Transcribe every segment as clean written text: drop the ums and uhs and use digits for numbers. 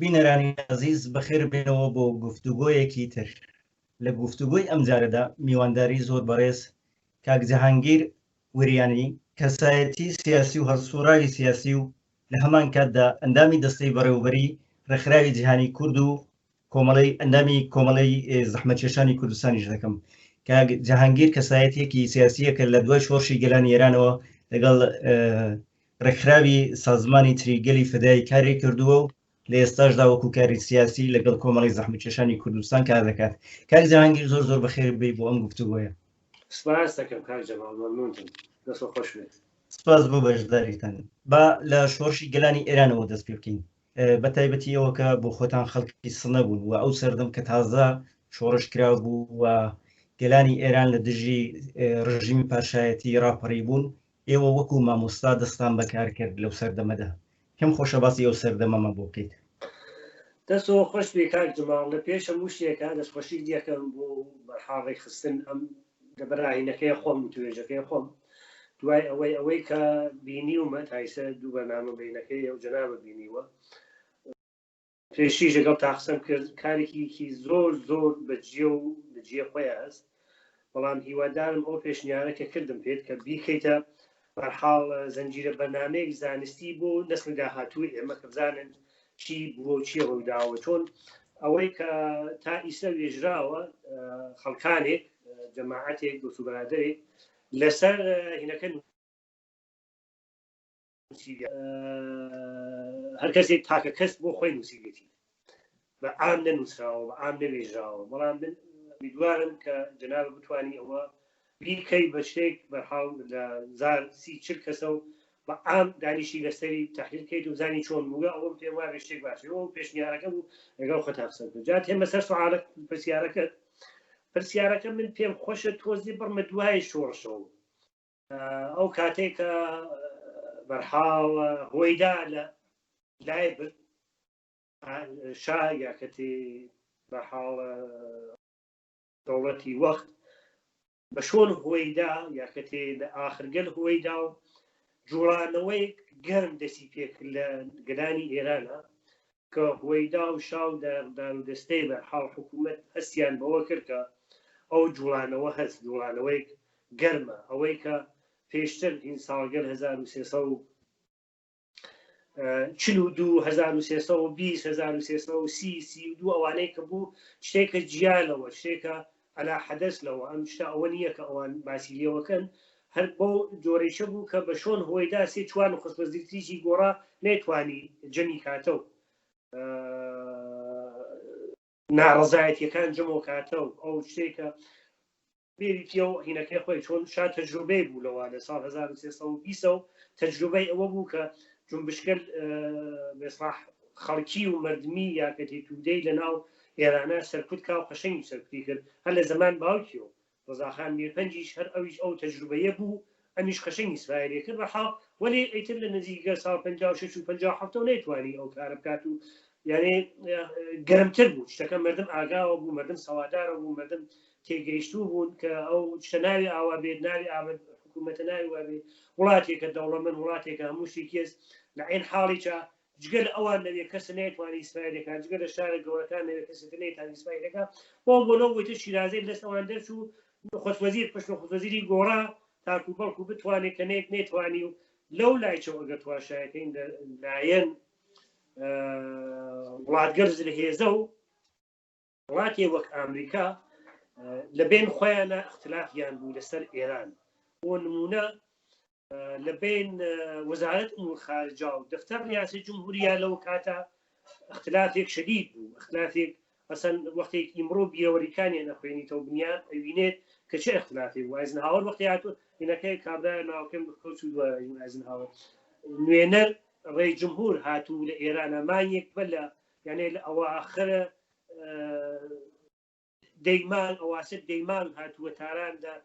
بینەرانی ئازیز بەخێر بێنەوە بۆ گفتوگۆیەکی تر. لە گفتوگۆی ئەمجارەدا میوانداری زۆر بەڕێز کاک جەهانگیر وریانی، کەسایەتی سیاسی و هەڵسوڕاوی سیاسی و لە هەمان کاتدا ئەندامی دەستەی بەڕێوەبەری ڕێکخراوی جیهانی کورد و کۆمەڵەی ئەندامی کۆمەڵەی زەحمەتکێشانی کوردستانیش دەکەم. کاک جەهانگیر کەسایەتیەکی سیاسیە کە لە دوای شۆڕشی گەلانی ئێرانەوە لەگەڵ ڕێکخراوی سازمانی تریگەلی فدایی کاری کردووە و لە ئێستاشدا وەکو کاری سیاسی لەگەڵ کۆمەڵی زەحمەتکێشانی کوردستان کار دەکات. کاک جەهانگیر زۆر زۆر بەخێر بێی بۆ ئەم گفتوگۆیە. سپاس دەکەم کاک جەماڵ، مەمنونتم، دەست خۆش بێت. سپاس بۆ بەشداریتان. با لە شۆڕشی گەلانی ئێرانەوە دەست پێ بکەین، بە تایبەتی ئەوە کە بۆ خۆتان خەڵکی سنە بوون و ئەو سەردەم کە تازە شۆڕش کرا بوو و گەلانی ئێران لە دژی ڕژیمی پاشایەتی ڕاپەڕی بوون، ئێوە وەکو مامۆستا دەستان بەکار کرد لەو سەردەمەدا. پێم خۆشە باسی ئەو سەردەمەمان بۆ بکەیت. دەستەوە خۆش بێ کاک جەماڵ، لە پێش هەموو شتێکا دەستخۆشیت دەکەم بۆ بەرحاڵ ڕێکخستن ئەم لەبەر ئاینەکەی خۆم وتوێژەکەی خۆم دوای ئەوەی ئەوەی کە بینیومە تایسە دوو بەرنامە بینەکەی ئەو جەنابە بینیوە پێشیش لەگەڵ تا قسەم کرد کارێکی زۆر زۆر بەجێ و بەجێ خۆیان هەست بەڵام هیوادارم ئەو پێشنیارە کە کردم پێت کە بیکەیتە بەرحاڵ زنجیرە بەرنامەیەک زانستی بۆ نەسلی داهاتووی ئێمە کە بزانن چی بووە و چی ڕووداوە چۆن ئەوەی کە تا ئیسە وێژراوە خەڵکانێک جەماعەتێک دۆست و برادەرێک لەسەر هینەکە هەر کەسێک تاکە کەس بۆ خۆی نووسیوێتی بە عام نەنووسراوە بە عام نەوێژراوە بەڵام من امیدوارم کە جەناب بتانی ئەوە بیکەی بە شتێک بەرحاڵ لە زار 30 کەسە و بە عام دانیشی لەسەری تحلیل کەیت و زانی چۆن بووە ئەوم پێم وابێ شتێک باشێ ئەو پێشنیارەکە بوو لەگەڵ خۆتا قسە کرد جا تێمە سەر سوالە پرسیارەکەت پرسیارەکە من پێم خۆشە تۆزی بڕمە دوای شۆڕشەوە ئەو کاتێک کە بەرحاڵ هۆیدا لە لای برد شا یاکەتی بەحاڵ دەوڵەتی وەخت بە شۆن هۆیدا یاکەتێ لە ئاخرگەل هۆیدا و جوڵانەوەی گەرم دەسی پێکرد لە گەلانی ئێرانە کە هوەیدا و شا و دار و دەستەی بە حاڵ حکوومەت هەستیان بەوە کرد کە ئەو جوڵانەوە هەست جوڵانەوەیەک گەرمە ئەوەی کە پێشتر هین ساڵگەل 1342 1320 1330 32 ئەوانەی کە بوو شتێکە جیا لەوە شتێکە عەلا حەدەس لەوە ئەم شتە ئەوە نییە کە ئەوان باسی لێوەکەن هەر بەو جۆرەیشە بوو کە بە شۆن هۆیدا سێ چوار نخست وەزیرتریشی گۆڕا نەیتوانی جەمی کاتەو ناڕەزایەتیەکان جەمەوە کاتەو ئەو شتێکە بێری پێ و هینەکەی خۆی چۆن شا تەجروبەی بوو لەوە لە ساڵ 1320 و تەجروبەی ئەوە بوو کە جنبشکەل بێسڵاح خەڵکی و مردمی یاکەتی تودەی لە ناو ئێرانە سەرکوت کا و قەشەنگی سەرکوتی کرد هەر لە زەمان باوکیەوە ڕەزاخان میرپەنجیش هەر ئەویش ئەو تەجروبەیە بوو ئەمیش قەشەنگی سپایەلێ کرد بەحاڵ وەلێ ئیتر لە نزیکە ساڵ 56 و 57 نەیتوانی ئەو کارە بکات و یعنی گەرمتر بوو شتەکە مردم ئاگاوە بوو مردم سەوادارە بوو مردم تێگەیشتوو بوون کە ئەو شتە ناوی ئاوا بێت ناوی ئامد حکوومەتە ناوی وابێت وڵاتێکە دەوڵەمەند وڵاتێکە هەموو شتێکیەس لە عین حاڵیچە جگە لە ئەوان نەبێ کەس نەیتوانی ئیسرائیل دەکات جگە لە شارە گەورەکان نەبێ کەسی تر نەیتوانی ئیسرائیل دەکات بۆ بۆ لەو بۆیتر شیرازەی لەدەست ئەوان دەرچوو نخست وەزیر پشت نخست وەزیری گۆڕا تاکو بەڵکو بتوانێت کە نەیت نەیتوانی و لەو لایچەوە ئەگەر تواشایەکەین لە لایەن وڵاتگەر زلهێزە و وڵاتێ وەک ئامریکا لە بین خۆیانە اختلافیان بوو لەسەر ئێران بۆ نمونە لە بین وەزارەت ئومور خارجە و دەفتەر ریاسی جمهوریە لەو کاتە اختلافێک شدید بوو اختلافێک ئەسەن وەختێک ئیمڕۆ بیرەوەریکانیان ئەخوێنیتەوە بنیان ئەوینێت کە چه اختلافێک بوو ئایزنهاوەر وەختی هاتوو هینەکەی کابرا ناوکەم کەوت و دوای ئایزنهاوەر نوێنەر ڕێی جمهور هاتوو لە ئێرانە مانگێک بەر لە یانێ لە ئەوە ئاخرە دەیمان ئەواسە دەیمان هاتووە تاراندا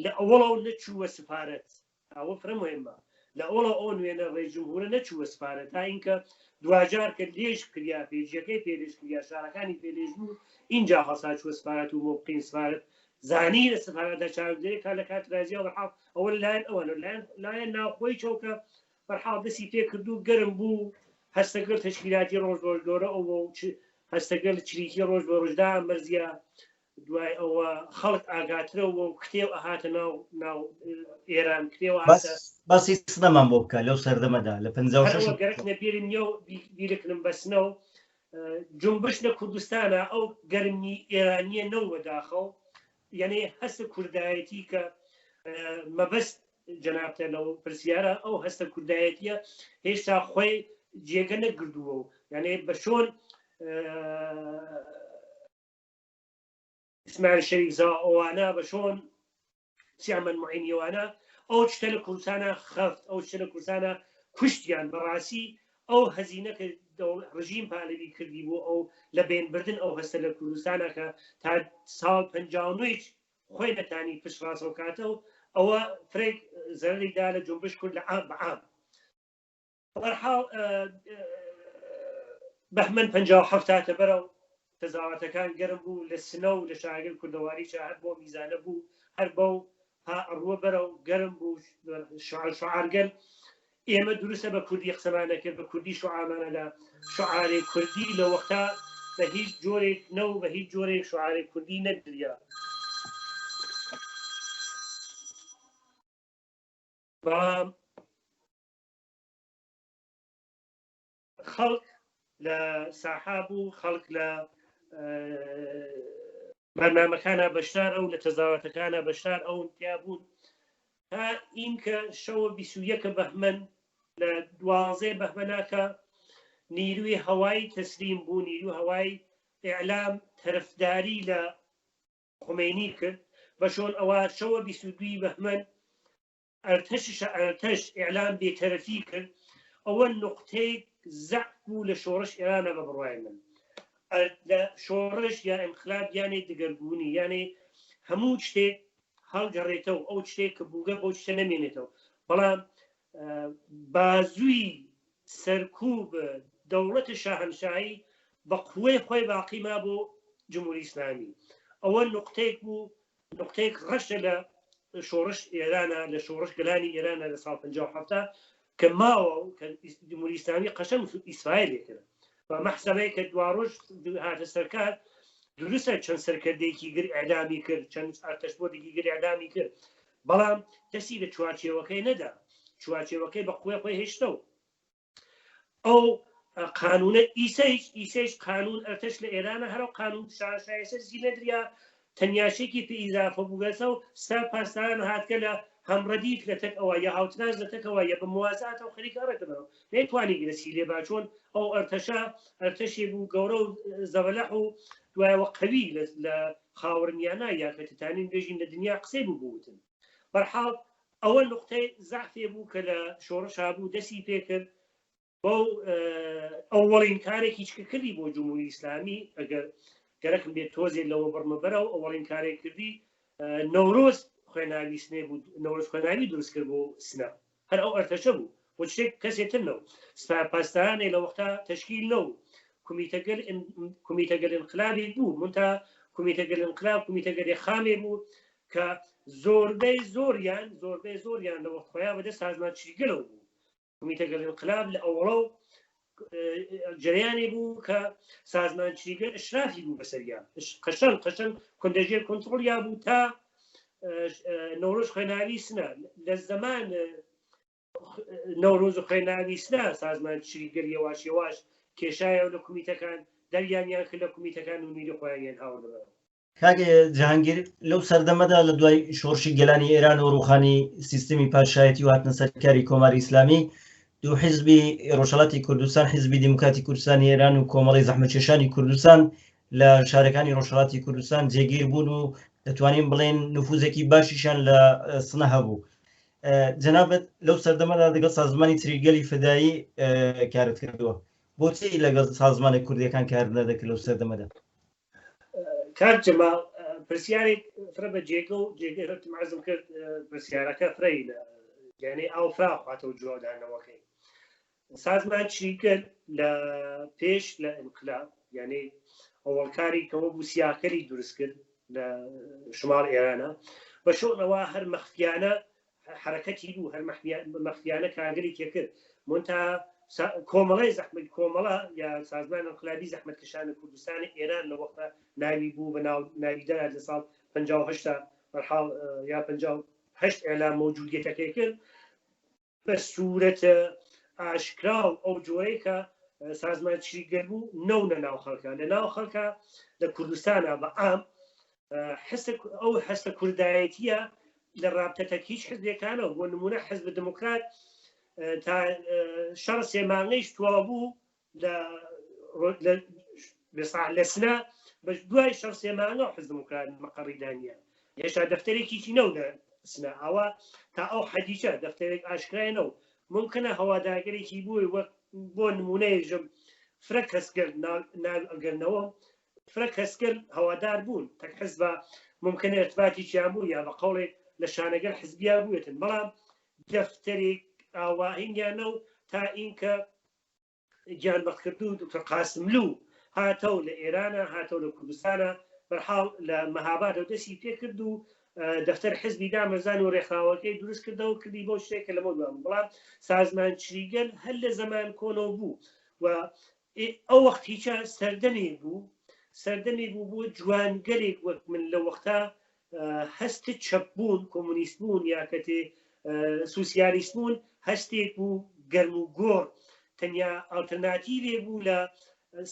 لە ئەوەڵەوە نەچووە سفارەت ئەوە فرە مهمە لە ئەوڵە ئەو نوێنە ڕێ جمهورە نەچووە سفارەت تا اینکە دواجار کە لێژ کریا پێجیەکەی پێلێژ کریا شارەکانی پێلێژ بوو اینجا هەڵسا چووە سفارەت و مۆقین سفارەت زانی لە سفارەتە چاودێری کا لە کات رازیە بەحاڵ ئەوە لایەن ئەوە لایەن لایەن ناوخۆی چەوکە بەرحاڵ دەسی پێکرد و گەرم بوو. هەستەگەل تەشکیلاتی ڕۆژ بۆ گەورە ئەو هەستەگەل چریکی ڕۆژ بۆ ڕۆژدا مەرزیە دوای ئەوە خەڵک ئاگاترەوە و کتێب ئەهاتە ناو ناو ئێران کتێب باسی سنەمان بۆ بکە لەو سەردەمەدا لە پ گەرەک نەبیرم نیە و بیرکردم بەسنە و جنبش لە کوردستانە ئەو گەرمی ئێرانیە نەو بەداخەوە یعنی هەستە کوردایەتی کە مەبەست جەنابتە لەو پرسیارە ئەو هەستە کوردایەتیە هێشتا خۆی جێگە نەگردووە و یعنی بە چۆن ئیسماعیل شەریفزا ئەوانە بە چۆن سیامەند معینیوانە ئەو شتە لە کوردستانە خەفت ئەو شتە لە کوردستانە کوشتیان بەڕاستی ئەو هەزینە کە ڕژیم پالەوی کردی بۆ ئەو لە بێنبردن ئەو هەستە لە کوردستانە کە تا ساڵ 59 خۆی نەتانی پشت ڕاستەو کاتەوە ئەوە فرێک زەرری دا لە جنبش کورد لە عام بە عام بەرحاڵ بەهمەن 57 هاتە بەرەو تەزاواتەکان گەرم بوو لە سنە و لە شاگەر کوردەواری چا هەر بۆ میزانە بوو هەر بەو ها ئەڕوە بەرەو گەرم بوو شعارگەل ئێمە دروستە بە کوردی قسەمان نەکرد بە کوردی شعامانەدا شعاری کوردی لە وەختا بە هیچ جۆرێک نەو بە هیچ جۆرێک شعاری کوردی نەدریا بەڵام خەڵک لە ساحا بوو خەڵک لە بەرنامەکانە بەشدار ئەو لە تەزاواتەکانە بەشدار ئەو تیا بوون تا ئینکە شەوە 21 بەهمەن لە دوازێ بەهمەناکە نیروی هەوایی تەسلیم بوو نیرو هەوای ئیعلام تەرفداری لە خومینی کرد بە شۆن ئەوە شەوە 22 بەهمەن ئەرتەششە ئەرتەش ئیعلام بێتەرەفی کرد ئەوە نوقتەیەک زەعف بوو لە شۆڕش ئێرانە بە بڕوای من لە شۆڕش یا ئینقلاب یانێ دگەرگونی یانێ هەموو شتێک هەڵگەڕێتەوە ئەو شتێک کە بووگە بۆ شتە نەمێنێتەوە بەڵام بازووی سەرکوب دەوڵەت شاهنشاهی بە قوەی خۆی باقی ما بۆ جمهوری ئیسلامی ئەوە نقطەیەک بوو نوقتەیەک ڕەشە لە شۆڕش ئێرانە لە شۆڕش گەلانی ئێرانە لە ساڵ 57 کە ماوە و کە جمهوری ئیسلامی قەشەم ئیسرائیل کرد بە مەحسەبەی کە دواڕۆژ هاتە سەرکار دروستە چەند سەرکردێکی گر ئەعدامی کرد چەند ئەرتەشبۆدێکی گر ئەعدامی کرد بەڵام دەستی لە چوارچێوەکەی نەدا چوارچێوەکەی بە قوێ خۆی هێشتەوە ئەو قانونە ئیسەیش ئیسەیش قانون ئەرتەش لە ئێرانە هەرو قانون شاشایسە زی نەدریا تەنیاشێکی پێ ئیزافە بووگەسە و ستا پاسداران هاتکە لە هەمڕەدیف لە تەک ئەوە یا هاوتراز لە تەکەوە یا بە موازاتەوە خەریکە ئەڕێتەوە نەیتوانی گرەسی لێ با چۆن ئەو ئەرتەشە ئەرتەشێ بوو گەورە و زەبەلەح و دوایەوە قەوی لە خاوەرمیانە یا کە تتانین بێژین لە دنیا قسەی بوو بوتن بەرحاڵ ئەوە نوقتەی زەعفێ بوو کە لە شۆڕشا بوو دەستی پێکرد بەو ئەوەڵین کارێک هیچ کە کردی بۆ جمهوری ئیسلامی ئەگەر گەرەکم بێت تۆزێ لەوە بڕمە بەرەو ئەوەڵین کارێک کردی نەورۆز خوێناوی سنێ بوو نەورۆز خوێناوی دروست کرد بۆ سنە هەر ئەو ئەرتەشە بوو بۆ شتێک کەسێ تر نەو سپای پاسدارانێ لە وەختا تەشکیل نەو کومیتەگەل کومیتەگەل انقلابی بوو منتا کومیتەگەل انقلاب کومیتەگەلی خامێ بوو کە زۆربەی زۆریان زۆربەی زۆریان لە وەخت خۆیان بەدەست سازمان چریگەلەوە بوو کومیتەگەل انقلاب لە ئەوڵە و جریانی بوو کە سازمان چریگەل اشرافی بوو بەسەریا قەشەن قەشەن کوندەژێر کۆنترۆڵیا بوو تا نەورۆز خوێناوی سنە لە زەمان نەورۆز و خوێناوی سنە سازمان چریگەل یەواش یەواش کێشایەوە لە کومیتەکان دەریانیان کرد لە کومیتەکان و میری خۆیانیان هاوردەوە کاک جەهانگیر لەو سەردەمەدا لە دوای شۆڕشی گەلانی ئێران و ڕوخانی سیستمی پادشایەتی و هاتنە سەرکاری کۆماری ئیسلامی دوو حیزبی ڕۆژهەڵاتی کوردستان حیزبی دیموکراتی کوردستانی ئێران و کۆمەڵی زەحمەتکێشانی کوردستان لە شارەکانی ڕۆژهەڵاتی کوردستان جێگیر بوون و دەتوانین بڵێن نفوزێکی باشیشان لە سنە هەبوو جەنابەت لەو سەردەمەدا لەگەڵ سازمانی تریگەلی فدایی کارت کردووە بۆچی لەگەڵ سازمانە کوردیەکان کار نەدەکرد لەو سەردەمەدا کاک جەماڵ پرسیارێک فرە بە جێگە و جێگە هەرتم عەزم کرد پرسیارەکە فرەی لە یعنی ئاو فرا خواتەوە جوابدانەوەکەی سازمان چی کرد لە پێش لە ئینقلاب یعنی ئەوەڵکاری کەەوە بوو سیاکەری دروست کرد لە شمال ئێرانە بە شۆنەوە هەر مەخفیانە حرەکەتی بوو هەر مەخفیانە کارگەری تێکرد مونتا کۆمەڵی زەحمەت کۆمەڵە یا سازمان انقلابی زەحمەتکشان کوردستانی ئێران لە وەختە ناوی بوو بە ناو ناوی دەرات لە ساڵ 58 بەرحاڵ یا 58 ئێلام مەوجودیەتەکەی کرد بە سوورەت ئاشکرا و ئەو جۆرەی کە سازمان چریکگەر بوو نەونە ناو خەڵکە لە ناو خەڵکە لە کوردستانە بە عام حس ئەو هەستە کوردایەتیە لە ڕابتەتەک هیچ حزبێکانەوە بۆ نمونە حزب دموکرات تا شەڕ سێمانەیش توا بوو لە سنە بەس دوای شەڕ سێمانە حزب دموکرات مەقەڕی دانیە هێشتا دەفتەرێکیی نەو لە سنە ئەوە تا ئەو حەدیچە دەفتەرێک ئاشکرای نەو ممکنە هەواداگەرێکی بووی وەک بۆ نمونەیەژم فرە کەسگەر ناوەگەرنەوە فرە کەسگەل هەوادار بوون تەک حزبە ممکنە ارتباتیان بوو یا بە قەوڵێک لە شانەگەل حزبیا بووێتن بەڵام دەفتەرێک ئاواهینیانە و تا ئینکە گیانبەختکردوو دکتۆر قاسملوو هاتەو لە ئێرانە هاتەو لە کوردستانە بەرحاڵ لە مەهابادەوە دەستی پێکرد و دەفتەر حزبی دامەزان و ڕێکخراوەکەی دروست کردەوە کردی بۆ شتێک کە لەمە دوام بەڵام سازمان چریگەل هەر لە زەمان کۆنەوە بوو و ئەو وەخت هیچە سەردەمی بوو سەردەمی بوو بۆ جوانگەلێک وەک من لە وەختا هەست چەپ بوون کۆمۆنیست بوون یا کەتێ سوسیالیست بوون هەستێک بوو گەرم و گۆڕ تەنیا ئەڵتەرناتیڤێ بوو لە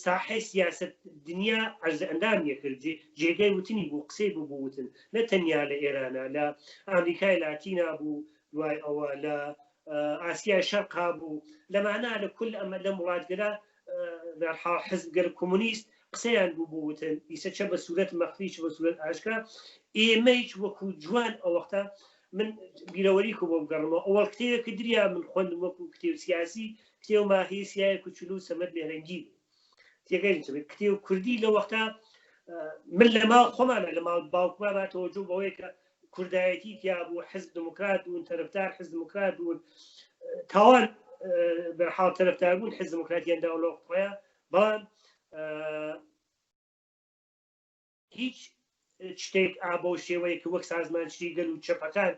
ساحەی سیاست دنیا عەرز ئەندام یەکرد جێگەی وتنی بوو قسەی بوو بۆ وتن نە تەنیا لە ئێرانە لە ئامریکای لاتینا بوو دوای ئەوە لە ئاسیای شەرقا بوو لەمانە لە کل ئەمە لەم وڵاتگەرا بەرحاڵ حزبگەل کۆمۆنیست قسەیان بوو بۆ وتن ئیسە چە بە سوورەت مەخفی چ بە سوورەت ئاشکرا ئێمەیچ وەکو جوان ئەو وەختە من بیرەوەری کو بۆ بگەڕمەوە ئەوەڵ کتێبێک کە دریا من خوێندم وەکو کتێب سیاسی کتێب ماهی سیای کوچولو سەمەد مێهرەنگی بوو تێگەین چ بێت کتێب کوردی لە وەختە من لە ماڵ خۆمانە لە ماڵ باوکما باتەوە جوو بەوەی کە کوردایەتی تیا بوو حزب دموکرات بوون تەرەفدار حزب دموکرات بوون تاوان بەرحاڵ تەرەفدار بوون حزب دموکراتیان داوە لە خۆیان بەڵام هیچ شتێک ئابەو شێوەیە کە وەک سازمانچی گەل و چەپەکان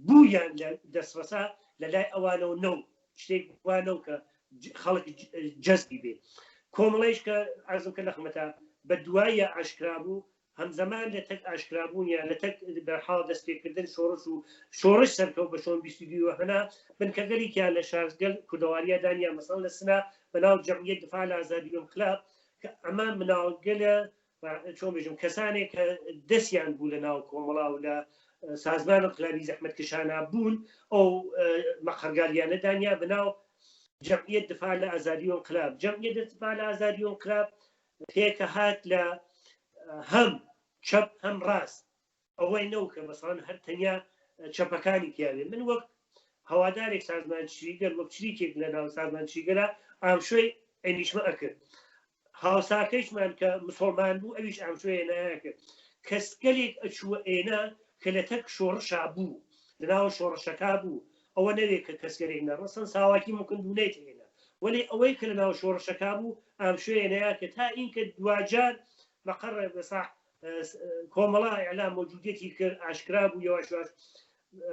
بوویان لە دەستڕەسا لە لای ئەوانەوە نەو شتێک وانەو کە خەڵک جەزبی بێ کۆمەڵیش کە ئازم کە لە خمەتا بە دوایە ئاشکرا بوو هەمزەمان لە تەک ئاشکرابوونیان لە تەک بەرحاڵ دەستپێکردن شۆڕش و شۆڕش سەرکەوت بە شۆن 22 هەنا بنکەگەلیکیان لە شارگەل کوردەواریا دانیا مەسەڵەن لە سنە بە ناو جەمعیەت دفاع لە ئازادی و انقلاب کە ئەمە مناڵگەلە چۆن بێژم کەسانێک کە دەستیان بوو لە ناو کۆمەڵا و لە سازمان انقلابی زەحمەت کشانا بوون ئەو مەقەرگالیانە دانیا بە ناو جەمعیەت دفاع لە ئازادی و انقلاب جەمعیەت دفاع لە ئازادی و انقلاب پێکە هات لە هەم چەپ هەم ڕاست ئەوەی نەو کە مەسەڵەن هەر تەنیا چەپەکانی تیاێ من وەک هەوادارێک سازمان چریگەل وەک چریکێک لە ناو سازمان چریگەلا ئامشۆی ئەنیشمە ئەکرد هاوساکەیشمان کە مسۆڵمان بوو ئەویش ئامشۆی نایەکرد کەسگەلێک ئەچووە ئێنا کە لە تەک شۆڕشا بوو لەناو شۆڕشەکە بوو ئەوە نەوێ کە کەسگەلێک نەڕەسەن ساواکی ممکن بوو نەیتێنا وەلی ئەوەی کە لە ناو شۆڕشەکە بوو ئامشوێنەیە کە تا ئینکە دواجار مەقەڕ بەساح کۆمەڵە ئیعلام مەوجودیەتی کرد ئاشکرا بوو یواش یواش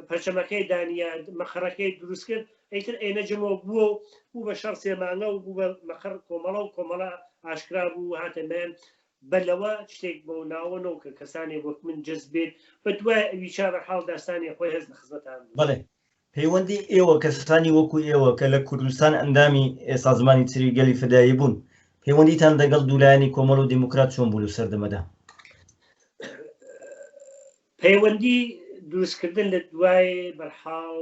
پەرچەمەکەی دانیا مەقەڕەکەی دروست کرد ئیتر ئێنە جەمەوە بووە و بوو بە شەڕ سێمانگە و بوو بە مەقەڕ کۆمەڵە و کۆمەڵە ئاشکرا بوو هاتە مەیان بە لەوە شتێک بەو ناوە نەو کە کەسانێک وەک من جەزب بێت بە دوای ئەویچا بەرحاڵ داستانی خۆی هەست لە خزمەتان بوو. بەڵێ پەیوەندی ئێوە کەسانی وەکو ئێوە کە لە کوردستان ئەندامی سازمانی چری گەلی فدایی بوون پەیوەندیتان دەگەڵ دوولایەنی کۆمەڵ و دێموکرات چۆن بوو لەو سەردەمەدا؟ پەیوەندی دروستکردن لە دوای بەرحاڵ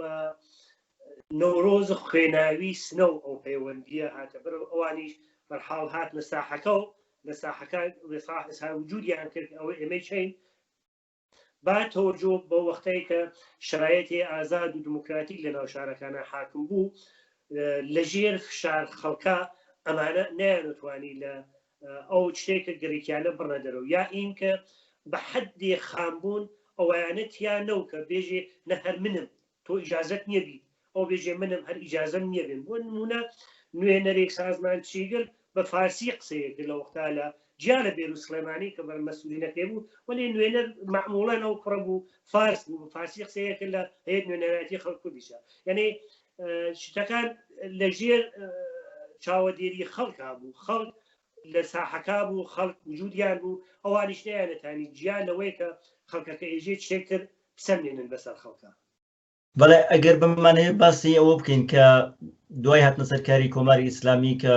نەورۆز خوێناوی سنە و ئەو پەیوەندیە هاتە بەر ئەوانیش بەرحاڵ هاتنە ساحەکە و لە ساحەکە وجودیان کرد ئەوە ئێمەی چین با تەوەجۆ بەو وەختەی کە شەرایەتی ئازاد و دموکراتیک لە ناو شارەکانە حاکم بوو لە ژێر فشار خەڵکە ئەمانە نەیانتوانی لە ئەو شتێک کە گەرەکیانە بڕنە دەرەوە یا ئینکە بە حەدێ خام بوون ئەویانە تیا نەو کە بێژێ نە هەر منم تۆ ئیجازەت نییە بیت ئەو بێژێ منم هەر ئیجازەم نییە بێن بۆ نمونە نوێنەرێک سازمان چیگل بە فارسی قسەیە کرد لە وەختا لە جیا لە بێرو سڵێمانی کە بەر مەسئولینەکەی بوو وەلێ نوێنەر مەعموڵەن ئەو کوڕە بوو فارس بوو بە فارسی قسەیە کرد لە هەیەت نوێنەرایەتی خەڵک کوردیشە یعنی شتەکان لە ژێر چاوەدێری خەڵکا بوو، خەڵک لە ساحەکا بوو، خەڵک وجودیان بوو، ئەوانیش نەیانەتانی جیا لەوەی کە خەڵکەکە ئێژێ چێک تر بسەلمێنن بەسەر خەڵکا. بەڵێ ئەگەر بمانەوێت باسی ئەوە بکەین کە دوای هاتنە سەرکاری کۆماری ئیسلامی کە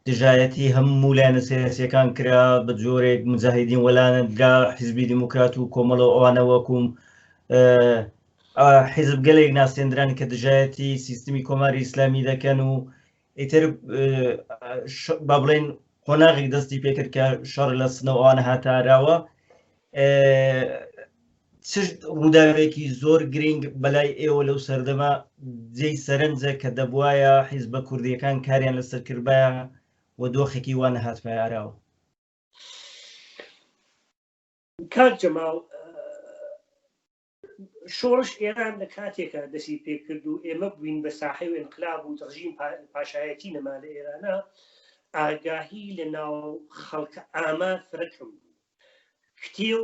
دژایەتی هەموو لایەنە سیاسیەکان کرا بە جۆرێک مجاهیدین وەلانەدرا حیزبی دیموکرات و کۆمەڵە و ئەوانە وەکوم حیزب گەلێک ناسێندران کە دژایەتی سیستمی کۆماری ئیسلامی دەکەن و ئیتر با بڵێن قۆناغێک دەستی پێکرد کە شەڕ لە سنە و ئەوانە هاتاراوە چ ڕووداوێکی زۆر گرنگ بەلای ئێوە لەو سەردەمە جێی سەرنجە کە دەبواە حیزبە کوردیەکان کاریان لەسەر کردبایە و دۆخێکی وا نەهاتبایە ئاراوە؟ کاک جەماڵ شۆڕش ئێران لە کاتێکا دەسی پێکرد و ئێمە بووین بە ساحەی و ئینقلاب و ڕژیم پاشایەتی نەما لە ئێرانە ئاگاهی لە ناو خەڵکە ئامە فرە کەم بوو کتێو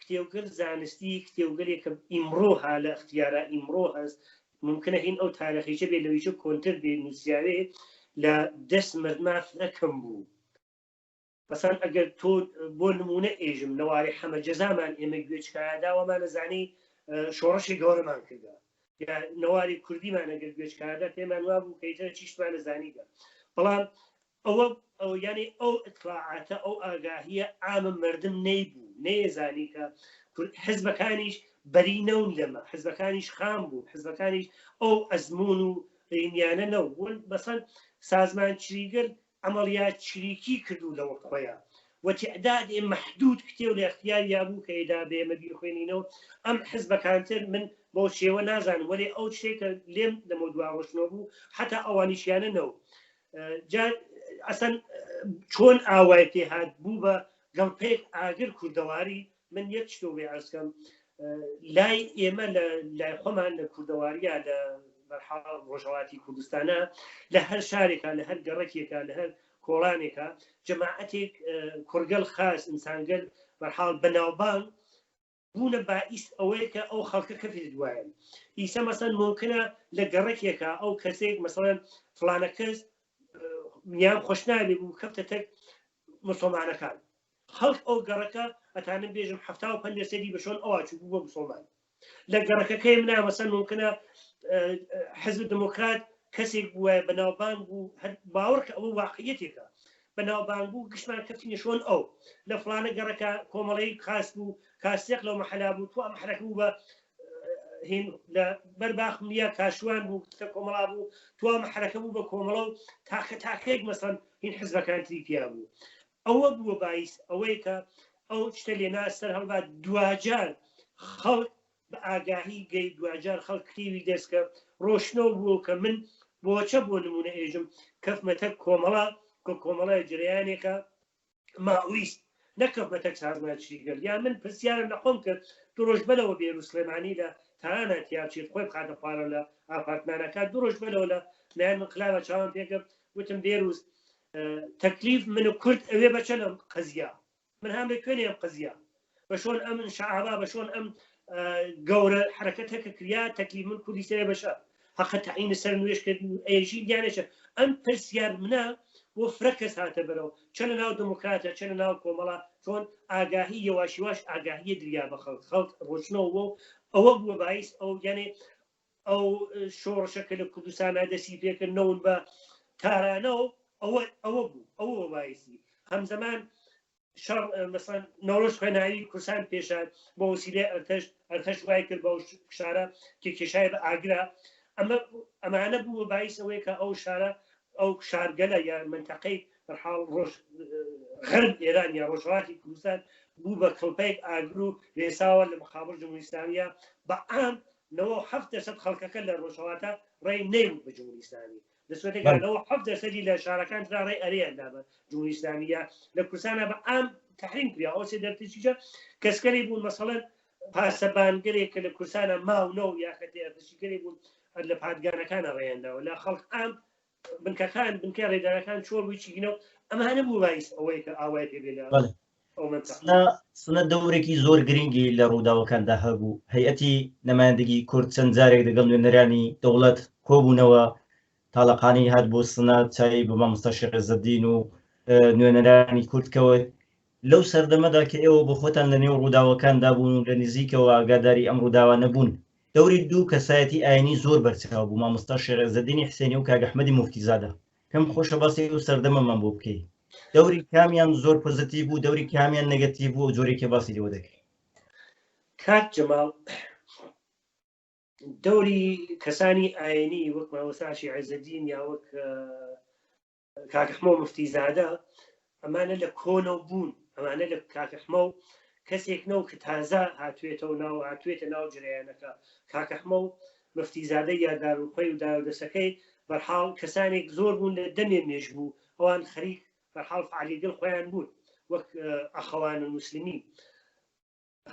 کتێوگەل زانستی کتێوگەلێک کە ئیمڕۆ ها لە ئەختیارا ئیمڕۆ هەست ممکنە هین ئەو تارەخیچە بێ لەویچە کۆنتر بێ نووسیاوێ لە دەست مردما فرە کەم بوو مەسەن ئەگەر تۆ بۆ نمونە ئێژم نەواری حەمە جەزامان ئێمە گوێچکایە داوامان زانی شۆڕشی گەورەمان کردە یا نەواری کوردیمان ئەگەر گوێچکایەدا پێمان وابوو کە ئیتر چیشتمان زانیگە بەڵام ئەوە ئەو یانی ئەو ئیتڵاعاتە ئەو ئاگاهیە عامە مردم نەیبوو نەیەزانی کە حزبەکانیش بەری نەون لەمە حزبەکانیش خام بوو حزبەکانیش ئەو ئەزمون و ینیانە نەبوون بەسەن سازمان چریگەل عملیات چریکی کردو لە وەخت خۆیان و تعداد محدود کتێو لە اختیاریا بوو کە ئێدا بێمە بیخوێنینەوە ئەم حزبەکانتر من بەو شێوە نازانم وەلێ ئەو شتێک کە لێم لەمە دوا ڕۆشنەوە بوو حتا ئەوانیشیانە نەو جا ئەسەن چۆن ئاوای پێ هات بوو بە گەڵپێک ئاگر کوردەواری من یەک شتۆ بێ ئەسکەم لای ئێمە لە لای خۆمان لە کوردەواریە لە بەرحاڵ ڕۆژهەڵاتی کوردستانە لە هەر شارێکا لە هەر گەڕەکێکا لە هەر کۆڵانێکا جەماعەتێک کوڕگەل خاس ئینسانگەل بەرحاڵ بەناوبانگ بوونە بائیس ئەوەیە کە ئەو خەڵکە کەفێتە دوایان ئیسە مەسەن ممکنە لە گەڕەکێکە ئەو کەسێک مەسەڵەن فلانە کەس نیان خۆش نابێ بوو کەفتە تەک مسلمانەکان خەڵک ئەو گەڕەکە ئەتانم بێژم 75 لەسەدی بە شۆن ئەوە چوو بوو بە مسلمان لە گەڕەکەکەی منا مەسەن ممکنە حزب دموکرات کەسێک بووە بەناوبانگ بوو هەر باوەڕ کە ئەوە واقعیەتێکە بەناوبانگ بوو گشتمان کەفتینە شۆن ئەو لە فڵانە گەڕەکە کۆمەڵەی خاس بوو کاسێق لەو مەحەلا بوو تو ئەم حرەکە بوو بە هین لە بەر باخ نییە کاشوان بوو کە کۆمەڵا بوو تو ئەم حرەکە بوو بە کۆمەڵە و تاکە تاکەیەک مەسەن هین حزبەکان تری تیا بوو ئەوە بووە بایس ئەوەی کە ئەو شتە لێنا سەر هەڵبات دواجار خەڵک بە ئاگاهی گەی دواجار خەڵک کتێوی دەست کە ڕۆشنەو بووە کە من بۆچە بۆ نمونە ئێژم کەفمە تەک کۆمەڵە کە کۆمەڵە جرەیانێکە ماویست نەکەفمە تەک سازمان چریگەل یا من پرسیارم لە خۆم کرد دو ڕۆژ بەلەوە بێرو سلێمانی لە تارانە تیاچێت خۆی بخاتە خوارەوە لە ئاپارتمانەکە دو ڕۆژ بەلەوە لە لایەن انقلابە چاوم پێکرد وتم بێروز تەکلیف من و کورد ئەوێ بەچە لەم قەزیە من هام لە کوێنێ ئەم قەزیە بە شۆن ئەم شعابا بە شۆن ئەم گەورە حرەکەتە کە کریا تەکلیف من کوردی سەرێ بەشە حەقە تەعین سەر نوێژ کرد ئەیژی دیانێشە ئەم پرسیار منە بۆ فرە کەس هاتە بەرەوە چە لە ناو دموکراتە چە لە ناو کۆمەڵە چۆن ئاگاهی یەواشی واش ئاگاهیە دریا بە خەڵک خەڵک ڕۆشنەوە بۆ ئەوە بووە باعیس ئەو یانێ ئەو شۆڕشە کە لە کوردستانە دەستی پێکرد نەون بە تارانەوە ئەوە ئەوە بوو ئەوە بایسی هەمزەمان شەڕ مەسەن نەورۆز خوێناوی کوردستان پێشات بۆ وسیلەی ئەرتەش ئەرتەش وای کرد بەو شارە کە کێشای بە ئاگرا ئەمە ئەمانە بوو بایس ئەوەیە کە ئەو شارە ئەو شارگەلە یا منتەقەی بەرحاڵ ڕۆژ غەرب ئێران یا ڕۆژهەڵاتی کوردستان بوو بە کڵپەیەک ئاگر و وێساوە لە مقابل جمهوری ئیسلامیە بە عام 97 دەرسەد خەڵکەکە لە ڕۆژهەڵاتە ڕێی نەیوت بە جمهوری ئیسلامی لە سوێتێکا 97 دەرسەدی لە شارەکان ترا ڕێی ئەرێیان دا بە جمهوری ئیسلامیە لە کوردستانە بە عام تحریم کرا ئەو سێ دەرتیجە کەسکەری بوون مەسەڵەن پاسەبانگەلێک کە لە کوردستانە ماونەوە یا کە ئەرتشیگەری بوون لە پادگانەکانە ڕێیانداوە لە خەڵک عام بنکەکان بنکە ڕێدارەکان چۆڵ بووی چیگینەوە ئەمانە بوو بایس ئەوەی کە ئاوای پێ بێ لە ئەو منتەقە. سنە دەورێکی زۆر گرنگی لە ڕووداوەکاندا هەبوو، هەیئەتی نمایندگی کورد چەند جارێک دەگەڵ نوێنەرانی دەوڵەت کۆبوونەوە. تاڵەقانی هات بۆ سنە چای بە مامۆستا شێخ عێزەدین و نوێنەرانی کورد کەوت. لەو سەردەمەدا کە ئێوە بۆ خۆتان لە نێو ڕووداوەکاندا بوون و لە نزیکەوە ئاگاداری ئەم ڕووداوانە بوون، دەوری دوو کەسایەتی ئایینی زۆر بەرچاو بوو، مامۆستا شێخ عێزەدینی حسێنی و کاک ئەحمەدی موفتیزادە. پێم خۆشە باسی ئەو سەردەمەمان بۆ بکەی. دەوری کامیان زۆر پۆزەتیڤ بوو، دەوری کامیان نێگەتیڤ بوو، ئەو جۆرەی کە باسی لێوە دەکەی. کاک جەماڵ، دەوری کەسانی ئایینی وەک مامۆستا شێخ عێزەدین یا وەک کاک ئەحمە و مفتی زادە ئەمانە لە کۆنەوە بوون ئەمانە لە کاک ئەحمە و کەسێک نەو کە تازە هاتوێتەوە ناو هاتوێتە ناو جرەیانەکە کاک ئەحمە و مفتی زادە یا دارالخۆی و دارودەسەکەی بەرحاڵ کەسانێک زۆر بوون لە دەمێ مێژ بوو ئەوان خەریک بەرحاڵ فعالیگەل خۆیان بوون وەک ئەخەوان المسلمین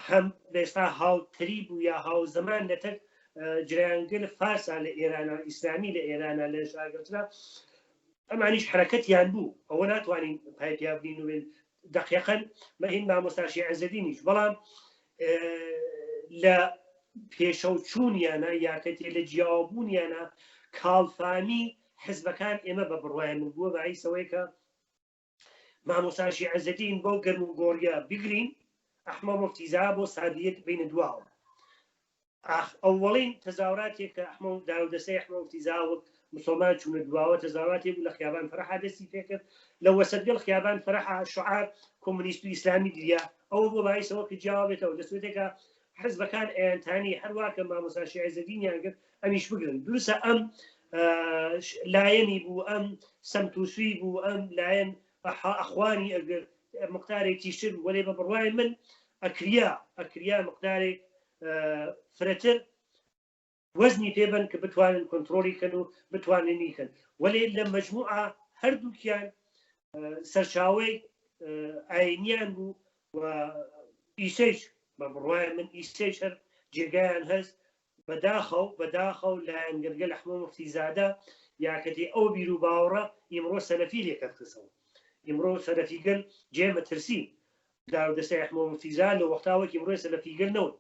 هەم ئێستا هاوتەریب و یا هاوزەمان لەتەک جرەیانگەل فارسا لە ئێرانە ئیسلامی لە ئێرانە لە شاگەرترا ئەمانیش حرەکەتیان بوو ئەوە ناتوانین پای پیا بنین و بێن دقیقا مەهین مامۆستا شێخ عزەدینیش بەڵام لە پێشەوچوونیانە یاکەتێ لە جیاوابوونیانە کاڵفامی حزبەکان ئێمە بە بڕوای من بووە بەعیسەوەی کە مامۆستا شێخ عزەدین بەو گەرم و گۆڕیە بگرین ئەحمە موفتیزا بۆ سادیەت بینە دواوە ئاخ ئەوەڵین تەزاوراتێک کە ئەحمە و دارودەسەی ئەحمە موفتیزا وەک مسلمان چوونە دواوە تەزاوراتێک بوو لە خیابان فەرحا دەستی پێکرد لە وەسەتگەل خیابان فەرحا شعار کۆمۆنیست و ئیسلامی دریا ئەوە بۆ باعیسەوە کە جیاوە بێتەوە دەستێتێکە حزبەکان ئەیانتانی هەروا کە مامۆستا شێخ عزەدینیان کرد ئەمیش بگرن دروستە ئەم لایەنی بوو ئەم سەمتوسوی بوو ئەم لایەن ئەخوانی ئەگر مقدارێکی تر وەلێ بە بڕوای من ئەکریا ئەکریا مقدارێک فرەتر وەزنی پێبن کە بتوانن کۆنتترۆلی کەن و بتوانن نیکەن وەلێ لە مجموعە هەردووکیان سەرچاوەی ئاینیان بوو و ئیسەیش بە بڕوای من ئیسەیش هەر جێگایان هەست بەداخەو بەداخەو لایەنگرگەل ئەحمە موفتی زادە یاکەتی ئەو بیر و باوەڕە ئیمڕۆ سەلەفی لێکەتخسەوە ئیمڕۆ سەلەفیگەل جێ مەترسی دارو دەستەی ئەحمە موفتی زادە لە وەختا وەک ئیمڕۆ سەلەفیگەل نەون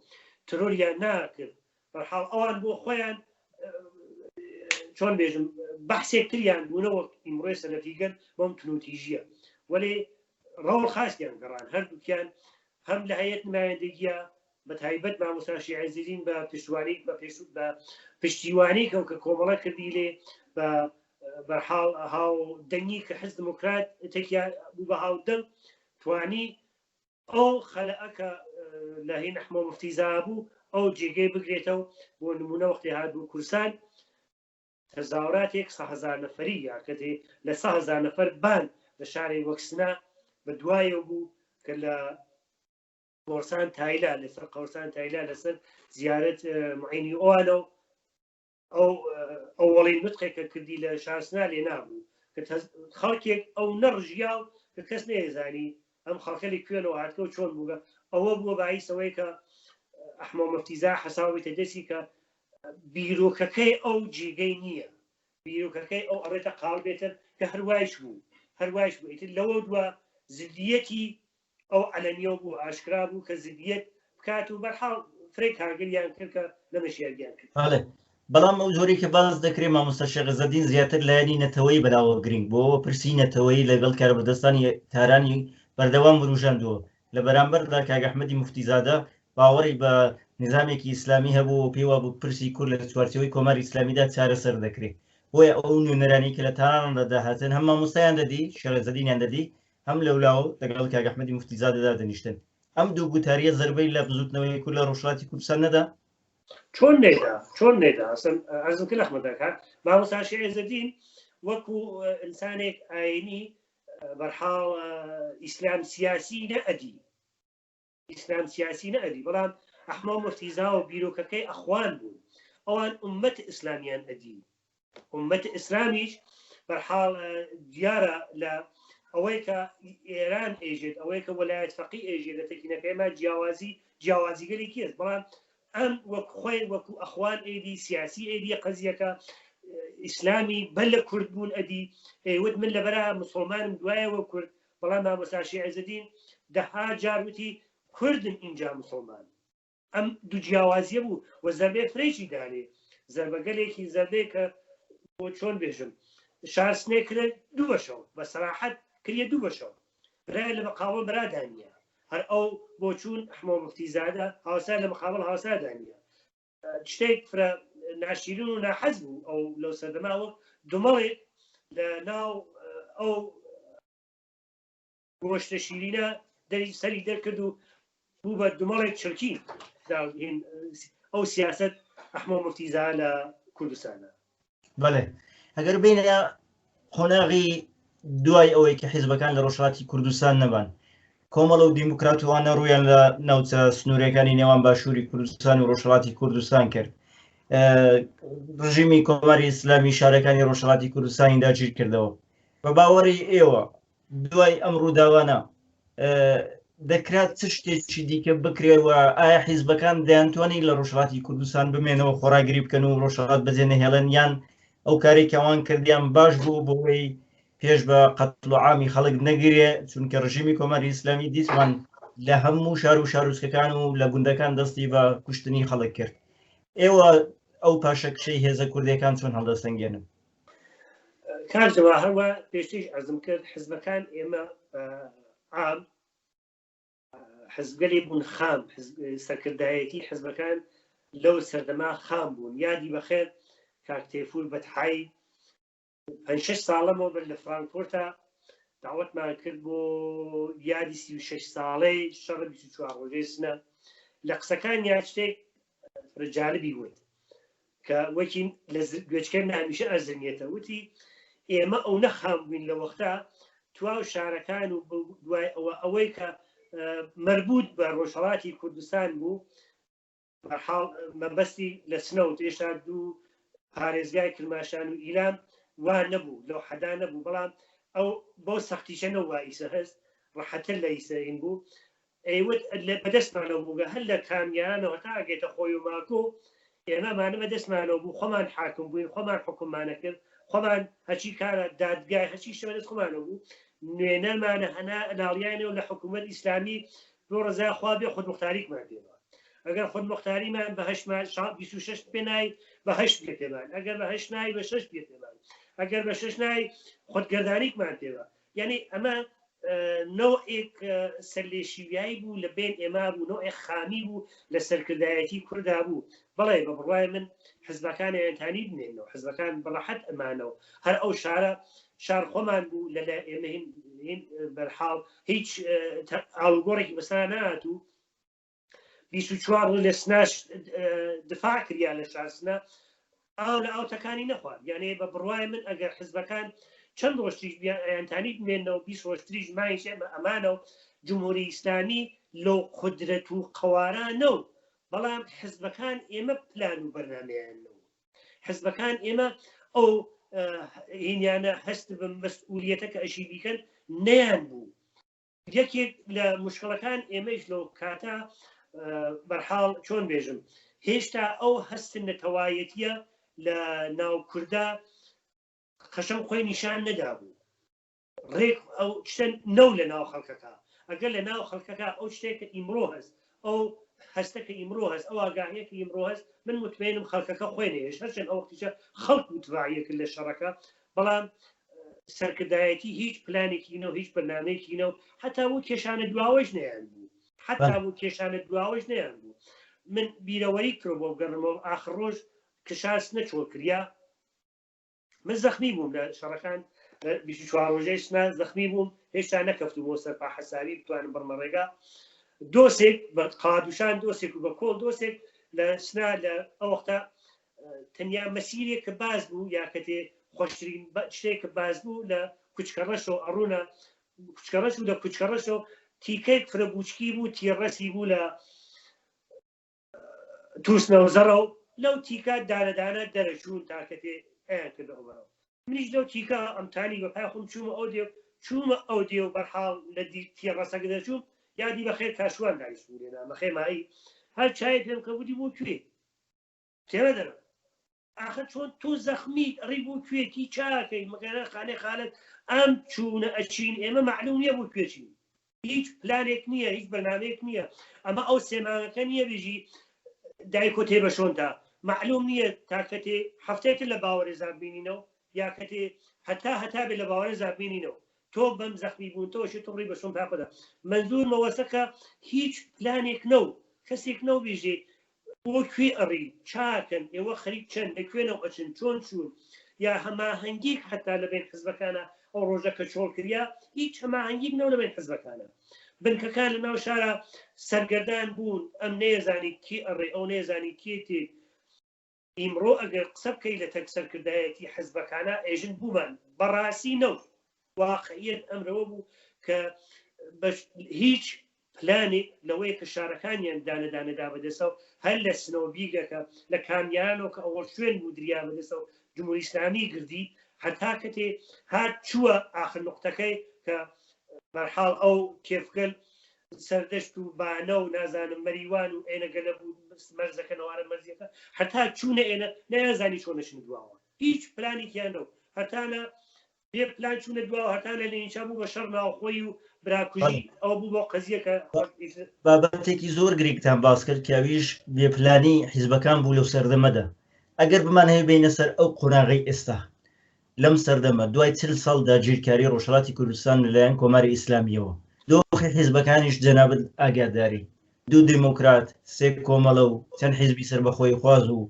ترۆریان ناکرد بەرحاڵ ئەوان بۆ خۆیان چۆن بێژم بەحسێک تریان بوونە وەک ئیمڕۆ سەلەفیگەل بەم تونوتیژیە وەلێ ڕەوڵ خاستیان گەڕان هەردووکیان هەم لە هەیەت نمایندەگیە بە تایبەت مامۆستا شێخ عزیزین بە پشتوانی بە پێش بە پشتیوانی کەو کە کۆمەڵە کردی لێ بە بەرحاڵ هاو دەنگی کە حزب دموکرات تێکیا بوو بە هاودەنگ توانی ئەو خەلەئە کە لە هین ئەحمە مفتی بوو ئەو جێگەی بگرێتەوە بۆ نمونە وەختی هات بوو کورسان تەزاوراتێک سەهزار نەفەری یا کەتێ لە سەهزار نەفەر بان لە شارێ وەک سنە بە دوایەوە بوو کە لە گۆڕسان تایلا لەسەر قەورسان تایلا لەسەر زیارەت معینی ئەوانە و ئەو ئەوەڵی نوتقێک کە کردی لە شارسنا لێ نابوو کە خەڵکێک ئەو نەڕژیا و کە کەس نەیزانی ئەم خەڵکە لە کوێنەوە هاتکە و چۆن بووگە ئەوە بووە باعیسەوەی کە ئەحمە مفتیزا حەساویتە دەستی کە بیرۆکەکەی ئەو جێگەی نییە بیرۆکەکەی ئەو ئەڕێتە قاڵبێتر کە هەروایش بوو هەروایش بوو ئیتر لەوە دووە زدیەتی ئەو عەلەنیەو بوو ئاشکرا بوو کە زدیەت بکات و بەرحاڵ فرەی کارگەریان کرد کە نەمەشیاریان کرد. بەڵێ بەڵام ئەو جۆرەی کە باس دەکرێ مامۆستا شێخ عزەدین زیاتر لایەنی نەتەوەیی بەلاوە گرنگ بووە پرسی نەتەوەیی لەگەڵ کاربەدەستانی تارانی بەردەوام وروژاندووە لە بەرامبەردا کاک ئەحمەدی موفتیزادە باوەڕی بە نیزامێکی ئیسلامی هەبوو و پێی وابوو پرسی کورد لە چوارچێوەی کۆماری ئیسلامیدا چارەسەر دەکرێ بۆیە ئەو نوێنەرانی کە لە تاراندا دەهاتن هەم مامۆستایان دەدی شێخ عزەدینیان دەدی هەم لەولاوە لەگەڵ کاک ئەحمەدی موفتیزادە دادەنیشتن. ئەم دوو گوتارییە زەربەی لە بزووتنەوەی کورد لە ڕۆژهەڵاتی کوردستان نەدا؟ چۆن نەیدا؟ چۆن نەیدا؟ ئەسڵەن عەرزم کرد لە خمەتدا کاک مامۆستا شێخ عێزەدین وەکوو ئینسانێک ئایینی بەرحاڵ ئیسلام سیاسی نەئەدی ئیسلام سیاسی نەئەدی بەڵام ئەحمە موفتیزا و بیرۆکەکەی ئەخوان بوون ئەوان ئومەت ئیسلامیان ئەدی ئومەت ئیسلامیش بەرحاڵ دیارە لە ئەوەی کە ئێران ئێژێت ئەوەی کە وەلایەت فەقی ئێژێت لە تەکینەکەیما جیاوازی جیاوازیگەلێکی هەست بەڵام ئەم وەک خۆی وەکو ئەخوان ئێدی سیاسی ئێدی قەزیەکە ئیسلامی بەر لە کورد بوون ئەدی ئەیوت من لەبەرا مسلمانم دوایەوە کورد بەڵام مامۆستا شێخ عزەدین دەها جار وتی کوردن ئینجا مسوڵمان ئەم دوو جیاوازیە بوو و زەربەی فرەیشی دانێ زەربەگەلێکی زەربەیە کە چۆن بێژم شارسنێ کرێ دوو بەشەوە بە سەراحەت کریە دوو بەشەوە برای لە مقابل برادا نییە هەر ئەو بۆچوون ئەحمە مفتیزادە هاوسا لە مقابل هاوسادا نییە شتێک فرە ناشیرین و ناحەز بوو ئەو لەو سەردەما وەک دومەڵێک لە ناو ئەو گۆشتە شیرینە دەری سەری دەرکرد و بوو بە دومەڵێک چرکی ئەو سیاست ئەحمە مفتیزا لە کوردستانە. بەڵێ ئەگەر بینە قۆناغی دوای ئەوەی کە حیزبەکان لە ڕۆژهەڵاتی کوردستان نەبان کۆمەڵە و دیموکراتوانە ڕوویان لە ناوچە سنوورەکانی نێوان باشووری کوردستان و ڕۆژهەڵاتی کوردستان کرد ڕژیمی کۆماری ئیسلامی شارەکانی ڕۆژهەڵاتی کوردستانی داگیر کردەوە بە باوەڕی ئێوە دوای ئەم ڕووداوانە دەکرا چ شتێکی دیکە بکرێ و ئایا حیزبەکان دەیانتوانی لە ڕۆژهەڵاتی کوردستان بمێنەوە خۆراگری بکەن و ڕۆژهەڵات بەجێ نەهێڵن یان ئەو کارێک ئەوان کردیان باش بوو بۆی پێش بە قەتڵ و عامی خەڵک نەگرێ چونکە ڕژیمی کۆماری ئیسلامی دیسمان لە هەموو شار و شارۆچکەکان و لە گوندەکان دەستی بە کوشتنی خەڵک کرد ئێوە ئەو پاشەکشەی هێزە کوردەکان چۆن هەڵدەسەنگێنن؟ کاک جەواهر وە پێشتریش عەرزم کرد حزبەکان ئێمە عام حزبگەلی بوون خام سەرکردایەتی حزبەکان لەو سەردەما خام بوون یادی بەخێر کاک تێفور بەتحایی پێ شش ساڵەمەوە بەر لە فرانکفۆرتا داوەتمان کرد بۆ یادی 36 ساڵەی شەڕ 24 ڕۆژەی سنە لە قسەکان یان شتێک فرە جالبی وت کە وەکی لە گوێچکەی من هەمیشە ئەزرنیێتە وتی ئێمە ئەو نەخام بووین لە وەختا تواو شارەکان و دوای ئەوە ئەوەی کە مربوط بە ڕۆژهڵاتی کوردستان بوو بەحاڵ مەبەستی لە سنە و هێشتا دوو پارێزگای کرماشان و ئیلام وا نەبوو لەو حەدا نەبوو بەڵام ئەو بۆ سەختیشە نەوە ئیسە هەست ڕەحەتر لە ئیسەین بوو ئەیوت بەدەستمانەوە بووگە هەر لە کامیارانەوە تا ئەگەیتە خۆی و ماکۆ ئێمە ئەمانە بەدەستمانەوە بوو خۆمان حاکم بووین خۆمان حکوممانە کرد خۆمان هەچی کارە دادگای هەچی شتە بەدەست خۆمانەوە بوو نوێنەرمانە هەنا لاڵیانەوە لە حکوومەت ئیسلامی بۆ ڕزا خوا بێ خودموختاریکمان پێبا ئەگەر خودموختاریمان بە هەشتمان 26 پێ نای بە هەشت پێ پێمان ئەگەر بە هەشت نای بە شەش پێ پێمان ئەگەر بە شەش نای خودگەردانیکمان پێبا یعنی ئەمە نەوعێک سەرلێشیویایی بوو لە بین ئێمە بوو نەوعێک خامی بوو لە سەرکردایەتی کوردا بوو بەڵێ بە بڕوای من حزبەکان ئەیانتانی بمێنەوە حزبەکان بەڕەحەت ئەمانەوە هەر ئەو شارە شار خۆمان بوو لە لای ئێمە هین بەرحاڵ هیچ ئاڵوگۆڕێکی بەسەرا نەهات و 24 ڕۆژ لە سناش دفاع کریا لە شار سنە ئاو لە ئاو تەکانی نەخوارد یانێ بە بڕوای من ئەگەر حزبەکان چەند ڕۆژتریش ئەیانتانی بمێنەوە 20 ڕۆژتریش مایش ئێمە ئەمانە و جمهوری ئیسلامی لەو قودرەت و قەوارە نەو بەڵام حزبەکان ئێمە پلان و بەرنامەیان نەو حزبەکان ئێمە ئەو هینیانە هەست بە مەسئولیەتە کە ئەشی بیکەن نەیان بوو یەکێک لە مشکڵەکان ئێمەیش لەو کاتە بەرحاڵ چۆن بێژم هێشتا ئەو هەست نەتەوایەتیە لە ناو کووردا قەشەم خۆی نیشان نەدابوو ڕێک ئەو شتە نەو لە ناو خەڵکەکە ئەگەر لە ناو خەڵکەکە ئەو شتێک کە ئیمڕۆ هەست ئەو هەستە کە ئیمڕۆ هەست ئەو ئاگاهیە کە ئیمڕۆ هەست من متمەینم خەڵکەکە خۆی نەهێشت هەرچەند ئەو وەختیشە خەڵک متباعیە کرد لە شەڕەکە بەڵام سەرکردایەتی هیچ پلانێکی نەو هیچ بەرنامەیەکی نەو حتا بۆ کێشانە دواوەش نەیان بوو حتا بۆ کێشانە دواوەش نەیان بوو من بیرەوەری کرۆ بۆ گەڕمەوە ئاخر ڕۆژ کشاس نەچۆ کریا من زەخمی بووم لە شەڕەکان لە 24 ڕۆژەی سنا زەخمی بووم هێشتا نەکەفتومەوە سەر پا حەساوی بتوانم بڕمە ڕێگا دۆسێک بە قادوشان دۆسێک و بە کۆڵ دۆسێک لە سنا لە ئەو وەختە تەنیا مەسیرێک کە باز بوو یا کەتێ خۆشترین شتێک کە باز بوو لە کوچکەڕەشەوە ئەڕوونە کوچکەڕەش و لە کوچکەڕەشەوە تیکەیەک فرە بوچکی بوو تیڕەسی بوو لە تووسنەوزەڕە و لەو تیکە دانەدانە دەرەچوون تاکەتێ ئەیان کردە ئەوبەرەوە منیش لەو تیکە ئەمتانی بە پای خۆم چوومە ئەو دێو چوومە ئەو دێو بەرحاڵ لە تیڕەسەکە دەچووم یادی بەخێر کاشوان دانیشتبوو لێنا مەخێمایی هەر چای پێم کە وتی بۆ کوێ تێمە دەرەوە ئاخر چۆن تۆ زەخمیت ئەڕی بۆ کوێ کی چاکەی مەگەرە خانەی خالت ئەم چوونە ئەچین ئێمە معلوم نییە بۆ کوێ چین هیچ پلانێک نییە هیچ بەرنامەیەک نییە ئەمە ئەو سێمانەکە نییە بژی دایکۆ تێ بە شۆنتا معلوم نییە تاکەتێ هەفتەیەتر لە باوەرێزان بینینەوە. یا کەتێ هەتا هەتا بێ لە باوەرە زابمینینەوە تۆ بەم زەخمی بوون تۆ شێ توڕی بە شۆن پاقدا مەنزورمە وەسەکە هیچ پلانێک نەو کەسێک نەو بیژێ بۆ کوێ ئەڕی چاکەن ئێوە خەریک چەند لە کوێنەوە ئەچن چۆن چوون یا هەماهەنگیک حتا لە بین حزبەکانە ئەو ڕۆژە کە چۆڵ کریا هیچ هەماهەنگیک نەو لە بین حزبەکانە بنکەکان لە ناو شارە سەرگەردان بوون ئەم نەیەزانی کی ئەڕێ ئەو نەیەزانی کێ تێ ئیمڕۆ ئەگەر قسە بکەی لە تەک سەرکردایەتی حزبەکانا ئێژن بوومان بەڕاسی نەو واقعیەت ئەمرەوە بوو کە بەش هیچ پلانێک لەوەیە کە شارەکانیان دانە دانە دا بەدەسەوە هەر لە سنەوە بیگەکە لە کامیارانەوە کە ئەوەڵ شوێن بوو دریا بەدەسەوە جمهوری ئیسلامی گردی هەتا کەتێ هات چووە ئاخر نقطەکەی کە بەرحاڵ ئەو کێفگەل سەردەشت و بانە و نازانم مەریوان و ئێنە گەلە بوو مەرزەکە نەوارە مەرزیەکە هەتا چوونە ئێنە نەیانزانی چۆن نەچنە دواوە هیچ پلانێکیان نەو هەتانە بێ پلان چوونە دواوە هەتانە لێنچا بوو بە شەڕ ناوخۆی و براکوژی ئەو بوو بۆ قەزیەکە. بابەتێکی زۆر گرنگتان باس کرد کە ئەویش بێ پلانی حیزبەکان بوو لەو سەردەمەدا. ئەگەر بمانهەوێ بێینە سەر ئەو قۆناغەی ئێستا، لەم سەردەمە دوای 40 ساڵ داگیرکاری ڕۆژهەڵاتی کوردستان لەلایەن کۆماری ئیسلامییەوە، دۆخی حیزبەکانیش جەنابت ئاگاداری، دوو دێموکرات، سێ کۆمەڵە و چەند حیزبی سەربەخۆییخواز و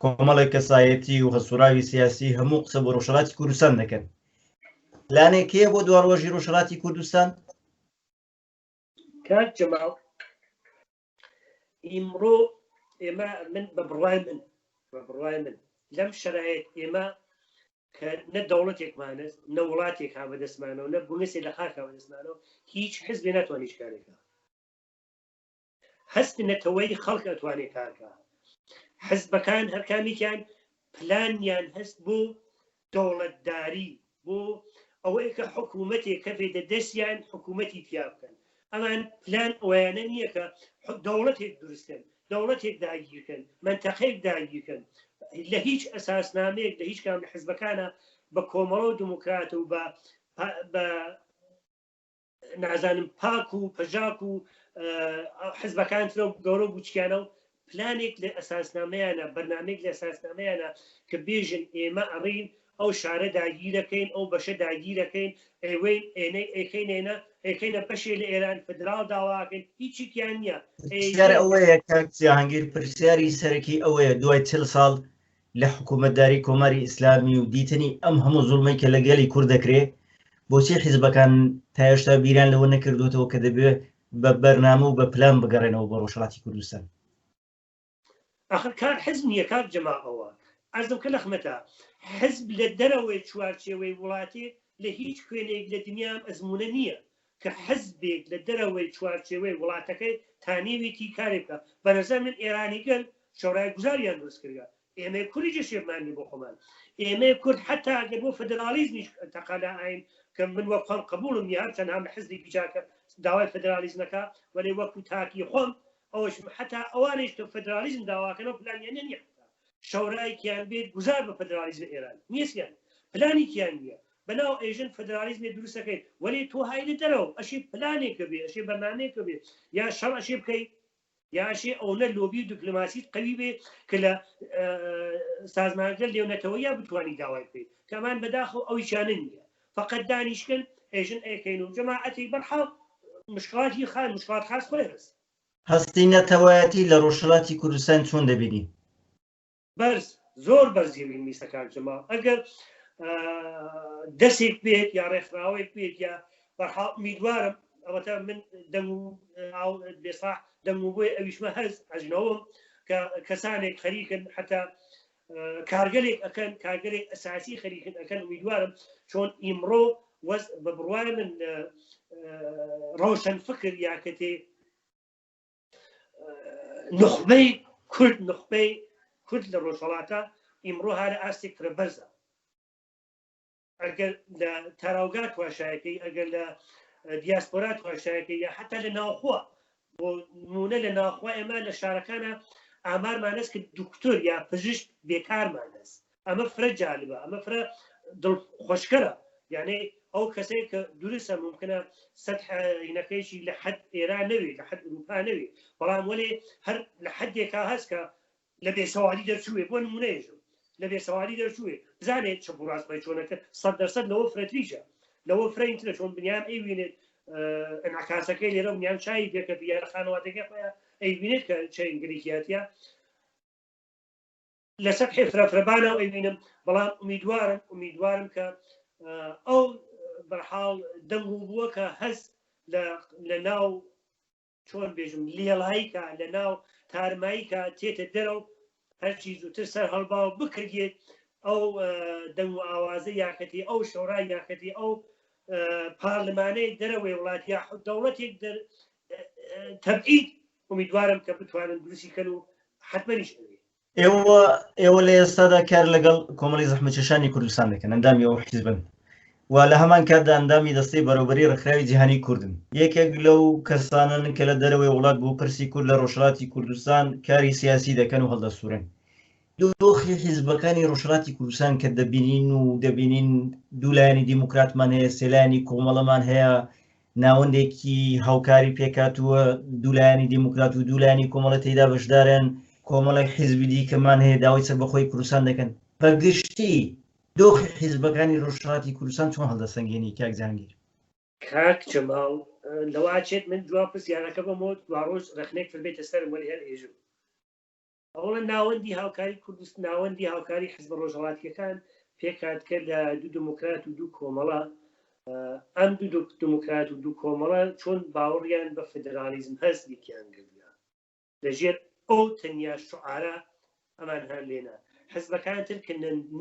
کۆمەڵێک کەسایەتی و هەڵسوڕاوی سیاسی هەموو قسە بۆ ڕۆژهەڵاتی کوردستان دەکەن. پلانێک هەیە بۆ دواڕۆژی ڕۆژهەڵاتی کوردستان؟ کاک جەماڵ، ئیمڕۆ ئێمە من بە بڕوای من بە بڕوای من لەم شەرایت ئێمە کە نە دەوڵەتێکمانە نە وڵاتێک ها بەدەستمانەوە نە بونسێ لە خاکا بەدەستمانەوە هیچ حزبێ ناتوانێت هیچ کارێکە هەست نەتەوەی خەڵک ئەتوانێت کارکە حزبەکان هەرکامێکیان پلانیان هەست بۆ دەوڵەتداری بۆ ئەوەی کە حکوومەتێک کەفێتە دەستیان حکوومەتی تیا بکەن ئەمان پلان ئەویانە نییە کە دەوڵەتێک دروستکەن دەوڵەتێک داگیرکەن منتەقەیەک داگیرکەن لە هیچ ئەساسنامەیەک لە هیچ کام لە حزبەکانە بە کۆمەڵە و دموکرات و بە بە نازانم پاک و پەژاک و حزبەکان ترە و گەورە و بچکیانە و پلانێک لە ئەساسنامەیانە بەرنامەیەک لە ئەساسنامەیانە کە بێژن ئێمە ئەڕین ئەو شارە داگیرەکەین ئەو بەشە داگیرەکەین ئێوەین ئێنەی ئەیکەینێنە ئەیکەینە بەشێ لە ئێران فدراڵ داواکەین هیچیکیان نییە. پرسیار ئەوەیە کاک جەهانگیر پرسیاری سەرەکی ئەوەیە دوای 40 ساڵ لە حکوومەتداری کۆماری ئیسلامی و دیتنی ئەم هەموو زوڵمەی کە لە گەلی کورد دەکرێ، بۆچی حیزبەکان تا هێشتا بیریان لەوە نەکردووەتەوە کە دەبێ بە بەرنامە و بە پلان بگەڕێنەوە بۆ ڕۆژهەڵاتی کوردستان؟ ئاخر کار حزب نییە کاک جەماڵ ئەوە عەرزم کرد لە خمەتا حزب لە دەرەوەی چوارچێوەی وڵاتێک لە هیچ کوێنێک لە دنیا ئەم ئەزموونە نییە کە حزبێک لە دەرەوەی چوارچێوەی وڵاتەکەی تانیویتی کارێ بکا بە نەزەر من ئێرانی گەل شەورای گوزاریان دروست کردگە ئێمەی کوردی جێشێبمان نیە بۆ خۆمان ئێمەی کورد حتا ئەگەر بۆ فدرالیزمیش تەقالا ئاین کە من وەک خۆم قبوڵم نیە هەرچەند هەم حزبێکی چاکە داوای فدرالیزمەکە وەلێ وەکو تاکی خۆم ئەوەش حتا ئەوانیش کە فدرالیزم داواکەنەوە پلانیان نیە شەورایکیان بێت گوزار بە فدرالیزم ئێران نیەسیان پلانێکیان نییە بەناو ئێژن فدرالیزمێ دروستەکەی وەلێ تۆ های لە دەرەوە ئەشێ پلانێکە بێ ئەشێ بەرنامەیەکە بێ یا شەڕ ئەشێ بکەی یا ئەشێ ئەونە لۆبی و دیپلۆماسیت قوی بێ کە لە سازمانگەل لێونەتەوە یا بتوانی داوای بکەیت کەمان بەداخەوە ئەویچانە نییە فقط دانیشکن ئێژن ئەیکەین و جەماعەتی بەرحاڵ مشکڵاتی خان مشکڵات خاص خۆی هەست. هەستی نەتەوایەتی لە ڕۆژهەڵاتی کوردستان چۆن دەبینی؟ بەرز زۆر بەرز هێوین میسە کاک جەماڵ ئەگەر دەسێک بێت یا ڕێکخراوەیەک بێت یا بەرحاڵ ئومیدوارم ئەوەتە من دەنگ و بێسا دەنگ و بۆی ئەویشمە هەز ئەژنەوەم کە کەسانێک خەریکن حتا کارگەلێک ئەکەن کارگەلێک ئەساسی خەریکن ئەکەن ئومیدوارم چۆن ئیمڕۆ وەز بە بڕوای من ڕەوشەن فکر یا کەتێ نخبەی کورد نخبەی کورد لە ڕۆژهەڵاتە ئیمڕۆ هارە ئاستێک فرە بەرزە ئەگەر لە تاراوگا تواشایەکەی ئەگەر لە دیاسپۆرا تواشایەکەی یا حتا لە ناوخۆ بۆ نمونە لە ناوخۆ ئێمە لە شارەکانە ئامارمانەست کە دکتۆر یا پزیشک بێکارمانەست ئەمە فرە جالبە ئەمە فرە دڵخۆشکەرە یعنی ئەو کەسێک کە دروستە ممکنە سەتحینەکەیشی لە حەد ئێران نەوێ لە حەد ئەوروپا نەوێ بەڵام وەلێ هەر لە حەدێکا هەست کە لە بێسەوادی دەرچووێ بۆ نمونەیەژم لە بێسەوادی دەرچووێ بزانێت چەپ و ڕاست خۆی چۆنەکە 100% لەوە فرەتریشە لەوە فرەینترە چۆن بنیام ئەیوینێت انعکاسەکەی لێرە بنیام چای پێکەت یا لە خانەوادەکەی خۆیان ئەیبینێت کە چە ئینگلیزیاتە لە سەتحی فرە فرەبانەوە ئەیبینم بەڵام ئومیدوارم ئومیدوارم کە ئەو بەرحاڵ دەنگ و بووە کە هەست لە ناو چۆن بێژم لێڵاییکە لە ناو تارماییکە تێتە دەرەوە هەرچی زووتر سەر هەڵباو بکردێت ئەو دەنگ و ئاوازە یاکەتی ئەو شۆرای یاکەتی ئەو پارلمانەی دەرەوەی وڵات یا دەوڵەتێک دەر تەبعید ئومیدوارم کە بتوانن دروستی کەن و حتممەنیش ئەوێ. ئێوە ئێوە لە ئێستادا کار لەگەڵ کۆمەڵی زەحمەتکێشانی کوردستان دەکەن، ئەندامی ئەو حیزبن و لە هەمان کاتدا ئەندامی دەستەی بەڕێوەبەری ڕێکخراوی جیهانی کوردن. یەکێک لەو کەسانەن کە لە دەرەوەی وڵات بۆ پرسی کورد لە ڕۆژهەڵاتی کوردستان کاری سیاسی دەکەن و هەڵدەسوورن. دۆخی حیزبەکانی ڕۆژهەڵاتی کوردستان کە دەبینین و دەبینین دوو لایەنی دیموکراتمان هەیە، سێ لایەنی کۆمەڵەمان هەیە، ناوەندێکی هاوکاری پێکهاتووە، دوو لایەنی دیموکرات و دوو لایەنی کۆمەڵە تێیدا بەشدارن، کۆمەڵێک حیزبی دیکەمان هەیە داوای سەربەخۆیی کوردستان دەکەن. بە گشتی دۆخی حیزبەکانی ڕۆژهەڵاتی کوردستان چۆن هەڵدەسەنگێنی کاک جەهانگیر؟ کاک جەماڵ، لەوە ئەچێت من جواب پرسیارەکە بەمەوە دواڕۆژ ڕەخنەیەک تر بێتە سەرم وەلی هەر ئێژم. ئەوەڵە ناوەندی هاوکاری کوردست ناوەندی هاوکاری حزبە ڕۆژهەڵاتیەکان پێکهاتکە لە دوو دموکرات و دوو کۆمەڵە ئەم دوو دموکرات و دوو کۆمەڵە چۆن باوەڕیان بە فدرالیزم هەست یەکیان گردە لەژێر ئەو تەنیا شعارە ئەمان هەر لێنا حزبەکان تر کە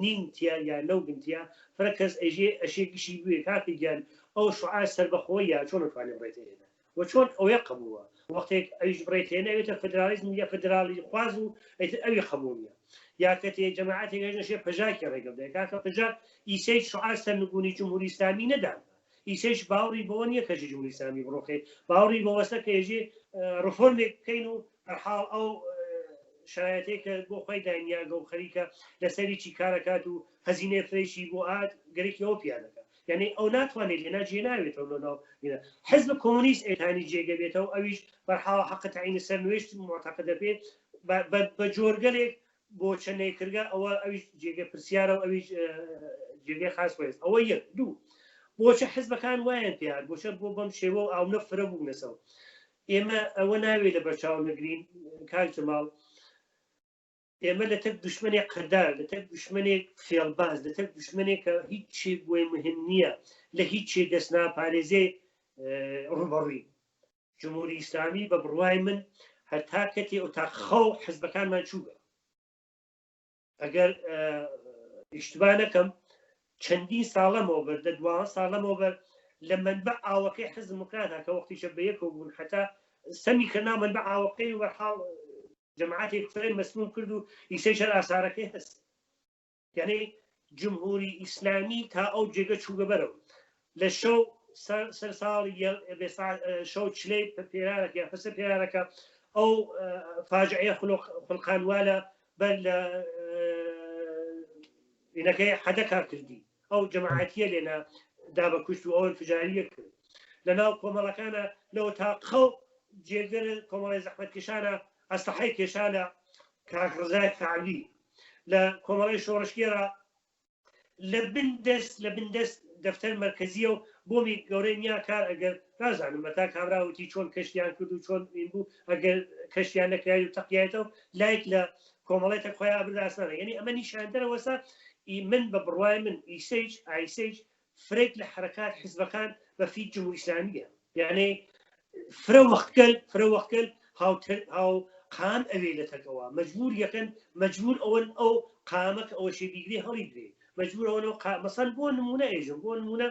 نین تیا یا نەوگن تیا فرە کەس ئەژێ ئەشێ گشی بوێ کاکە گیان ئەو شعار سەربەخۆیە چۆن توانێ بڕێتێنە و چۆن ئەوێ قەبووە وەختێک ئەویش بڕێتێنە ئەوێتە فدرالیزم یا فدرالی خواز و ئیتر ئەوی قەبوول نیە یا کەتێ جەماعەتێک ئەژنە شێ پەژاکی ڕێگە بدەێ کاکە پەژاک ئیسەی شعار سەرنگونی جمهوری ئیسلامی نەدان ئیسەیش باوەڕی بەوە نییە کەژی جمهوری ئیسلامی بڕۆخێ باوەڕی بەوەسە کە ئێژێ ڕفۆرمێک بکەین و هەرحاڵ ئەو شایەتێک کە بۆ خۆی داینیاگە و خەریکە لەسەری چی کارەکات و هەزینەی فرەیشی بۆ هات گەرەکی ئەو پیادەکە یعنی ئەو ناتوانێت لێنا جێ ناوێتەوە لە ناو حزب کۆمۆنیست ئێتانی جێگە بێتەوە ئەویش بەرحاڵ حەق تعین سەرنوێشت معتەقدە پێ بە جۆرگەلێک بۆ چەنەی کردگە ئەوە ئەویش جێگە پرسیارە و ئەویش جێگەی خاص خۆێست ئەوە یەک دوو بۆچە حزبەکان وایان پێیان بۆچە بۆ بەم شێوە و ئاونە فرە بوونەسەوە ئێمە ئەوە ناوێ لە بەرچاو نەگرین کاک جەماڵ ئێمە لە تەک دوشمنێک قەدار لە تەک دوشمنێک فێڵباز لە تەک دوشمنێک کە هیچ شێک بۆی مهم نییە لە هیچ شێ دەست ناپارێزێ ڕوبەڕووی جمهوری ئیسلامی بە بڕوای من هەتا کەتێ ئۆتاق خەو حزبەکانمان چووگە ئەگەر ئیشتبا نەکەم چەندین ساڵەمەوە بەر دە دوان ساڵەمەوە بەر لە منبع ئاوەکەی حزب مکرانە کە وەختیشە بە یەکەوە بوون حتا سەمی کە ناو منبع ئاوەکەی و بەرحاڵ جەماعەتێک فرەی مەسموم کرد و ئیسەیش هەر ئاسارەکەی هەست. یعنی جمهوری ئیسلامی تا ئەو جێگە چووگە بەرەو لە شەو سەر ساڵی شەو چلەی پێرارەکە یا پسە پێرارەکە ئەو فاجعەیە خولقانوالە بەر لە ئینەکەی حەدەکا کردی ئەو جەماعەتیە لێنا دا بە کوشت و ئەو انفجاریە کرد لە ناو کۆمەڵەکانە لەوە تا قەو جێگر کۆمەڵی زەحمەتکێشانە ئەسلحەی کێشانە کاک ڕزای کەعبی لە کۆمەڵی شۆڕشگێرا لە بن دەست لە بن دەست دەفتەر مەرکەزیە و بۆمی گەورەی نیا کار ئەگەر نازانم مەتا کابرا وتی چۆن کەشتیان کرد و چۆن این بوو ئەگەر کەشتیان نەکرای و تەقیایەتەوە لایک لە کۆمەڵی تەک خۆیان ئەبرد ئاسمانە یعنی ئەمە نیشاندەرە وەسا ئی من بە بڕوای من ئیسەیش ئایسەیش فرەیک لە حرەکات حزبەکان بە فید جمهوری ئیسلامیە یعنی فرە وەختگەل فرە وەختگەل هاوتر هاو قام ئەوێ لە تەکەوە مەجبور یەکەن مەجبور ئەوەن ئەو قامە کە ئەوەشێ بیگرێ هەڵی گرێ مەجبور ئەوەن ئەو قا مەسەن بۆ نمونە ئێژم بۆ نمونە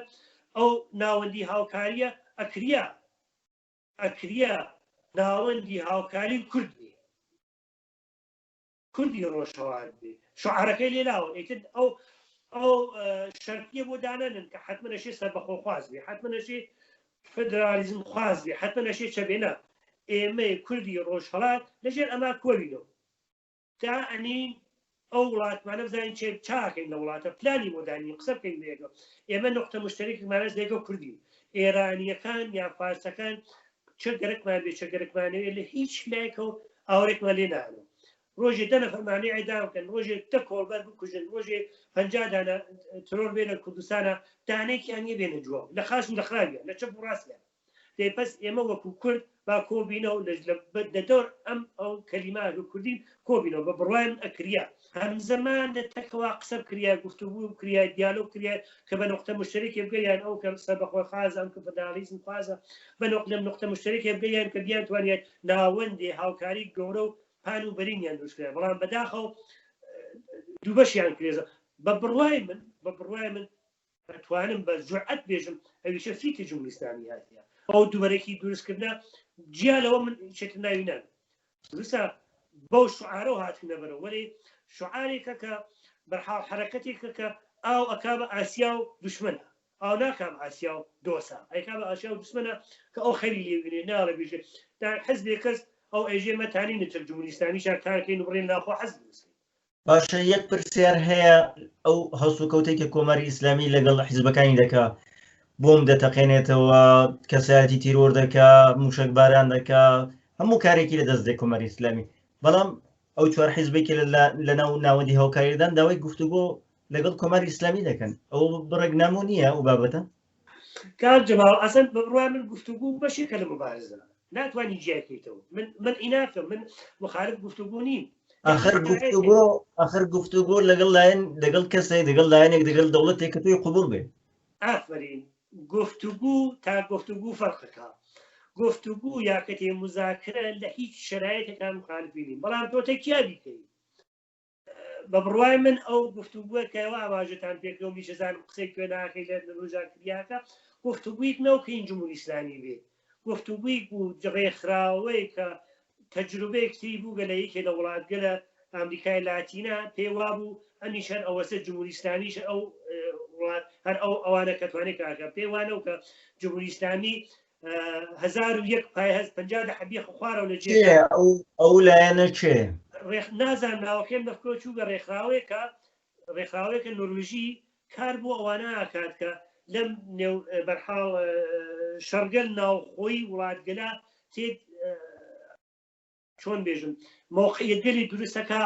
ئەو ناوەندی هاوکاریە ئەکریا ئەکریا ناوەندی هاوکاری کورد بێ کوردی ڕۆژهەڵات بێ شعارەکەی لێ لاون ئیتر ئەو ئەو شەرتیە بۆ دانەنن کە حتممە نەشێ سەربەخۆخواز بێ حتممە نەشێ فدرالیزم خواز بێ حتممە نەشێ چەبێنە ئێمەی کوردی ڕۆژهەڵات لەژێر ئەما کۆبینەوە تا ئەنی ئەو وڵاتمانە بزانین چێ چاکەین لە وڵاتە پلانی بۆ دانین قسە بکەین بەیەکەوە ئێمە نقطە مشتەرێکمانەش لەگەڵ کوردی ئێرانیەکان یا فارسەکان چە گەرەکمان بێ چە گەرەکمانەوێ لە هیچ لایەکەوە ئاورێکمان لێ نانەوە. ڕۆژێ دە نەفەر مانع ئیعدام کەن، ڕۆژێ دە کۆڵبەر بکوژن، ڕۆژێ 50 دانە ترۆر بێنە کوردستانە، دانێکیان نییە بێنە جواو لە خاس و لە خراویان، لە چەپ و ڕاستیان. دەی پەس ئێمە وەکو کورد با کۆبینەوە لە دەور ئەم ئەو کەلیمە کە کوردین کۆبینەوە بە بڕوای من ئەکریا هەمزەمان لە تەکەوە قسە بکریا گفتوگو بکریا دیالۆگ کریا کە بە نوقتە مشتەرەکێ بگەیان ئەو کە سەربەخۆ خوازە ئەم کە فدرالیزم خوازە بە نوقلە نوقتە مشتەرەکێ بگەیان کە بیانتوانیان ناوەندێ هاوکاری گەورە و پان و بەرینیان دروست کرا بەڵام بەداخەوە دووبەشیان کرێزە بە بڕوای من بە بڕوای من ئەتوانم بە جورئەت بێژم ئەویشە فیتی جمهوری ئیسلامی هاتیە ئەو دووبەرەکی دروستکردە جیا لەوە من چێتر ناوی نان دروستە بەو شعارەوە هاتنە بەرەوە وەلێ شعارێکە کە بەرحاڵ حرەکەتێکە کە ئاو ئەکا بە ئاسیا و دوشمنە ئاو ناکا بە ئاسیا و دۆسا ئەیکا بە ئاسیا و دوشمنە کە ئەو خەری لێ بینێ ناڵێ بێژێ تا حزبێ کەس ئەو ئێژێ مەتانی نەچەک جمهوری ئیسلامیشا کارکەین و بڕێن لاخۆ حزب دروستکەین. باشە یەک پرسیار هەیە ئەو هەڵسوکەوتەی کە کۆماری ئیسلامی لەگەڵ حیزبەکانی دەکا بۆم دەتەقێنێتەوە کەسایەتی تیرۆر دەکا موشک باران دەکا هەموو کارێکی لە دەست دێ کۆماری ئیسلامی بەڵام ئەو چوار حیزبێکی لە ناو ناوەندی هاوکاریدان داوای گفتوگۆ لەگەڵ کۆماری ئیسلامی دەکەن ئەو بڕێک نامۆ نییە ئەو بابەتە کاک جەماڵ ئەسەن بە بڕوای من گفتوگو بەشێکە لە مبارزە ناتوانانی جیای کەیتەوە من من ئیناکەم من مخالف گفتوگو نیم ئەخر گفتوگۆ ئەخر گفتوگۆ لەگەڵ لایەن لەگەڵ کەسێک لەگەڵ لایەنێک لەگەڵ دەوڵەتێک کە تۆی قبوڵ بێ ئافرین گفتوگو تا گفتوگو فەرقەکە گفتوگو یاکەتێ مزاکرە لە هیچ شرایطێکان مخالفی نیم بەڵام تۆ تەکیا بیکەی بە بڕوای من ئەو گفتوگوە کە ئێوە ئاماژەتان پێکرد و منیش ئەزانم قسەی کوێ ناکەی لە نروژا کریاکە گفتوگویک نەوکەین جمهوری ئیسلامی بێ گفتوگویک بوو ڕێکخراوەی کە تەجروبەیەک تری بووگە لە یەکێ لە وڵاتگەلە ئەمریکای لاتینا پێ وابوو ئەمیش هەر ئەوەسە جمهوری ئیسلامیش ئەو وڵات هەر ئەو ئەوانە کە توانێت کارکە پێ وانەو کە جمهوری ئیسلامی 1001 پای هەست 50 دە حەبی خوارەوە لە جێ ئەو ئەو لایەنە کێ ڕێخ نازانم ناوەکەیم لە کۆ چووگە ڕێکخراوەیەکە ڕێکخراوەیەکە نۆرویژی کار بۆ ئەوانە ئاکات کە لەم نێو بەرحاڵ شەڕگەل ناوخۆی وڵاتگەلا تێت چۆن بێژم مەوقعیەتگەلی دروستەکە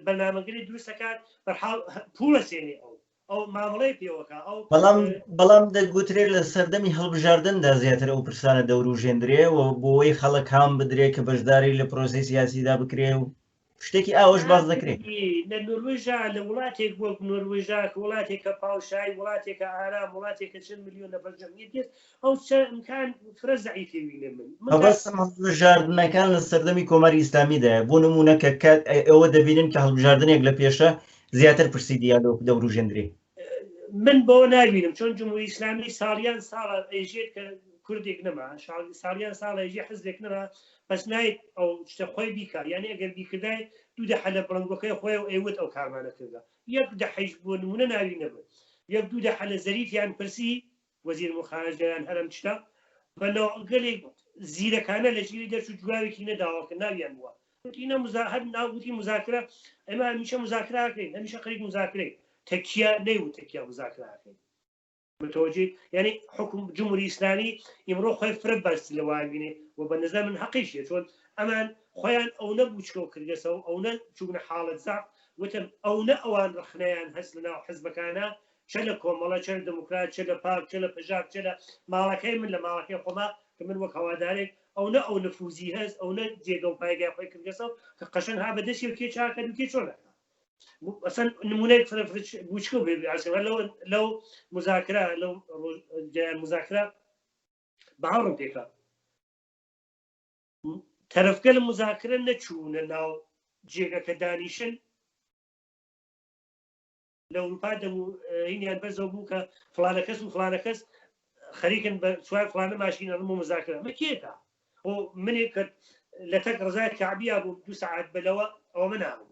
بەرنامەگەلی دروستەکات بەرحاڵ پوڵە سێنێ ئەو ئەو مامەڵەی پێوەکە ئەو بەڵام بەڵام دەگوترێت لە سەردەمی هەڵبژاردندا زیاتر ئەو پرسانە دەوروژێندرێ و بۆی خەڵک هام بدرێ کە بەشداری لە پرۆسەی سیاسیدا بکرێ و شتێکی ئاوەش باس دەکرێت. لە نۆروێژا لە وڵاتێک وەک نۆروێژا کە وڵاتێکە پاوشای وڵاتێکە ئارام وڵاتێکە چەند ملیۆن نەفەر جەمعیەت دێت ئەو چە ئیمکان فرە زەعیفی وینە من مەبەستم هەڵبژاردنەکان لە سەردەمی کۆماری ئیسلامیدایە بۆ نموونە کە کات ئەوە دەبینن کە هەڵبژاردنێک لە پێشە زیاتر پرسی دیالۆگ دەوروژێندرێ. من بەوە نابینم چۆن جمهوری ئیسلامی ساڵیان ساڵە ئەیژێت کە کوردێک نەما ساڵیان ساڵە ئەیژێ حزبێک نەما بەس نایت ئەو شتە خۆی بیکا یعنی ئەگەر بیکردای دوو دەحە لە بڵنگۆکەی خۆی و ئەیوت ئەو کارمانە کردە یەک دەحەیش بۆ نمونە ناوی نەبوو یەک دوو دەحە لە زەریفیان پرسی وەزیر مخارجەیان هەرم شتە بە ناوگەلێک زیرەکانە لە ژیری دەرچوو جوابێکی نەداوە کە ناویان بووە وتی نە مزا هەر ناو وتی مزاکرە ئێمە هەمیشە مزاکراکەین هەمیشە خەریک مزاکرەی تەکیە نەیوت تەکیە مزاکراکەین متوجه یعنی حکم جمهوری ئیسلامی ئیمڕۆ خۆی فرە بەرز لە واوینێ و بە نظر من حەقیشیە چۆن ئەمان خۆیان ئەو نە بوچکەو کردگەسەوە ئەو نە چوونە حاڵەت زەعف وتم ئەو نە ئەوان ڕەخنەیان هەست لە ناو حزبەکانە چە لە کۆمەڵە چە لە دموکرات چە لە پاک چە لە پژاک چە لە ماڵەکەی من لە ماڵەکەی خۆما کە من وەک هەوادارێک ئەو نە ئەو نفوزی هەست ئەو نە جێگە و پایگای خۆی کردگەسەوە کە قەشەنگ ها بەدەستی و کێ چاکە و کێ چۆن ئەکا ئەسەن نمونەی فرە فرە بوچکە بێ لەو لەو مذاکرە لەو جیان مذاکرە باوەڕم پێکە تەرەفگەل مذاکرە نەچوونە ناو جێگەکە دانیشن لە ئەوروپا دەبوو هینیان بەرزەوە بوو کە فلانە کەس و فلانە کەس خەریکن بە سوار فلانە ماشینە بۆ مزاکرە مە کێکە خۆ منێک کە لە تەک ڕزای کەعبیا بوو دو سەعات بەلەوە ئەوە من هاوت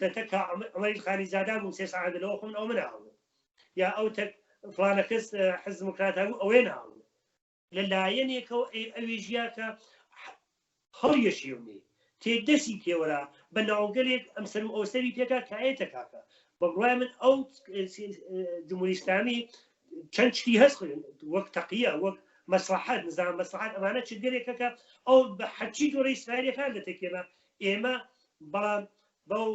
لە تەک عمەری خانی زادا بوو سێ سەعات بەلەوە خۆ من ئەوە من هاوت یا ئەو تەک فلانە کەس حزب دموکرات هەبوو ئەوێ ناوت لە لایەنێکەوە ئەوێژیا کە هەڵیەشێونێ تێ دەسی تێوەرا بە ناوگەلێک ئەم سەر و ئەوسەری پێکا کایەتە کاکە بە بڕای من ئەو جمهوری ئیسلامی چەند شتی هەست وەک تەقیە وەک مەسلحات نظام مەسلحات ئەمانە چ گەلێکەکە ئەو بە حەچی جۆرە ئیسرائیلەکان لە تەکێمە ئێمە بەڵام. بەو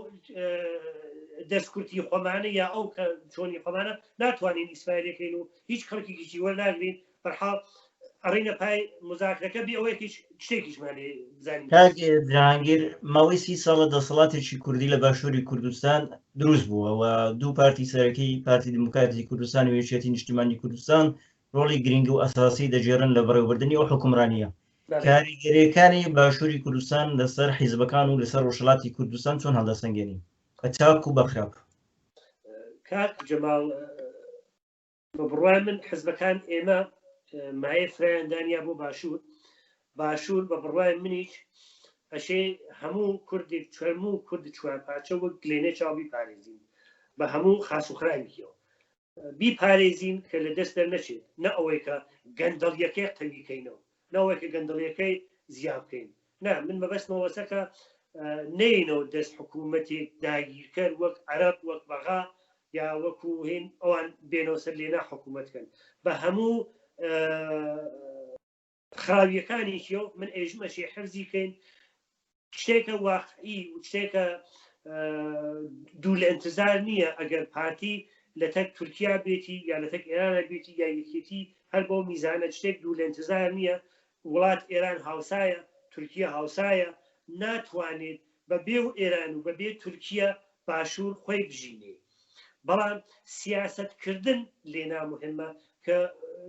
دەستکورتی خۆمانە یا ئەو کە چۆنی خۆمانە ناتوانین ئیسفایلەکەین و هیچ کەڵکێکیشی وەرناگرین بەرحاڵ ئەڕینە پای مزاکرەکە بێ ئەوەیە هیچ شتێکیشمان لێ بزانین. کاک جەهانگیر ماوەی سی ساڵە دەسەڵاتێکی کوردی لە باشووری کوردستان دروست بووە و دوو پارتی سەرەکی پارتی دیموکراتی کوردستان و یەکێتی نیشتیمانی کوردستان ڕۆڵی گرنگ و ئەساسی دەگێڕن لە بەڕێوەبردنی ئەو حوکمڕانییە. کاریگەریەکانی باشووری کوردستان لەسەر حیزبەکان و لەسەر ڕۆژهەڵاتی کوردستان چۆن هەڵدەسەنگێنی بە چاک و بە خراپ؟ کاک جەماڵ بە بڕوای من حزبەکان ئێمە مایە فرایان دانیا بۆ باشوور باشوور بە بڕوای منیش ئەشێ هەموو کوردێک چەرموو کورد چوار پارچە وەک گلێنێ چاو بیپارێزین بە هەموو خاس و خراویەوە بیپارێزین کە لە دەست دەرنەچێت نە ئەوەی کە گەندەڵیەکەی قەویکەینەوە نەوەی کە گەندەڵیەکەی زیا بکەین نا من مەبەستمەوەسە کە نەینەوە دەست حکوومەتێک داگیرکەر وەک عەرەب وەک بەغا یا وەکو هین ئەوان بێنەوە سەر لێنا حکوومەت کەن بە هەموو خراویەکانیشیەوە من ئێژمە شێ حفزی کەین شتێکە واقعی و شتێکە دوور لە انتظار نییە ئەگەر پارتی لە تەک تورکیا بێتی یا لە تەک ئێرانە بێتی یا یەکێتی هەر بۆ میزانە شتێک دوور لە انتظار نییە وڵات ئێران هاوسایە تورکیا هاوسایە ناتوانێت بە بێ و ئێران و بەبێ تورکیا باشوور خۆی بژینێ بەڵام سیاستکردن لێنا مهمە کە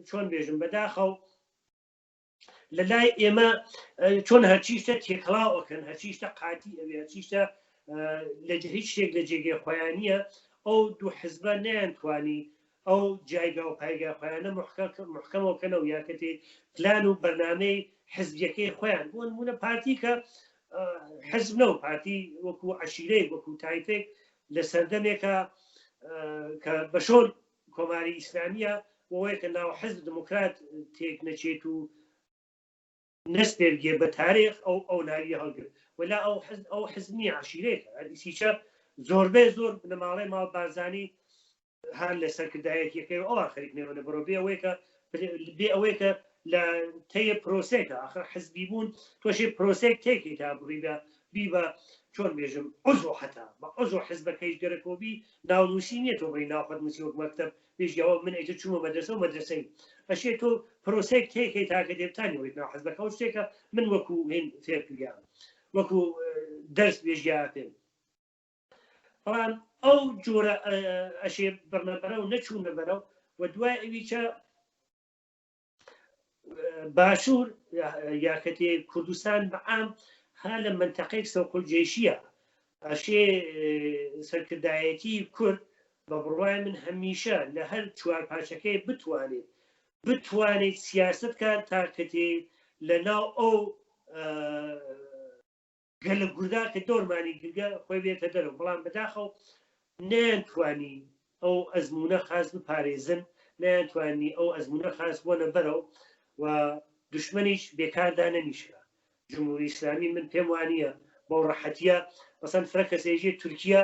چۆن بێژم بەداخەو لە لای ئێمە چۆن هەرچی شتە تێکەڵاو ئەکەن هەرچی شتە قاتی ئەوێ هەرچی شتە لە هیچ شتێک لە جێگەی خۆیان نییە ئەو دوو حزبە نەیانتوانی ئەو جایگا و پایگا خۆیانە محکەمەوە کەنەوە یا کەتێ پلان و بەرنامەی حزبیەکەی خۆیان بۆ نمونە پارتی کە حزب نەو پارتی وەکو عشیرەیەک وەکو تایفێک لە سەردەمێکە کە بەشۆن کۆماری ئیسلامیە بۆیە کە ناو حزب دموکرات تێک نەچێت و نەسپێرگێ بە تاریخ ئەو ئەو ناوی هەڵگرت ولا ئەو حزب ئەو حزب نییە عشیرەیەکە هەر زۆربەی زۆر بنەماڵەی ماڵ بارزانی هەر لە سەرکردایەتیەکەی ئەوان خەریک نێوەنە بڕۆ بێ ئەوەی کە بێ ئەوەی کە لە تەیە پرۆسێکە آخر حزبی بوون تۆشێ پرۆسێک تێکی تا بڕی بە بی بە چۆن بێژم عزو حتا بە عزو حزبەکەیش گەرەکۆبی ناونووسی نییە تۆ بڕی ناو خۆت نووسی وەک مەکتەب بێژیەوە من ئیتر چوومە مەدرسە و مەدرسەی ئەشێ تۆ پرۆسێک تێکەی تاکە دێبتانی وەیت ناو حزبەکە و شتێکە من وەکو هین فێر کردیان وەکو دەرس بێژیا پێم بەڵام ئەو جۆرە ئەشێ بڕنە بەرەو نەچوونە بەرەو و دوای ئەویچە باشوور یاکەتێ کوردستان بەعام ها لە منتەقێک سەوقل جێشیە ئەشێ سەرکردایەتی کورد بە بڕوای من هەمیشە لە هەر چوار پارچەکەی بتوانێت بتوانێت سیاست کار تاکەتێ لە ناو ئەو گەلە گوردا کە دەورمانی گرگە خۆی بێتە دەرەوە بەڵام بەداخەوە نەیانتوانی ئەو ئەزمونە خاس بپارێزن نەیانتوانی ئەو ئەزمونە خاس بۆنە بەرەو و دشمنیش بێکاردا نەنیشکە جمهوری ئیسلامی من پێم وانە بەو ڕەحەتیە مەسەن فرە کەسێژێ تورکیا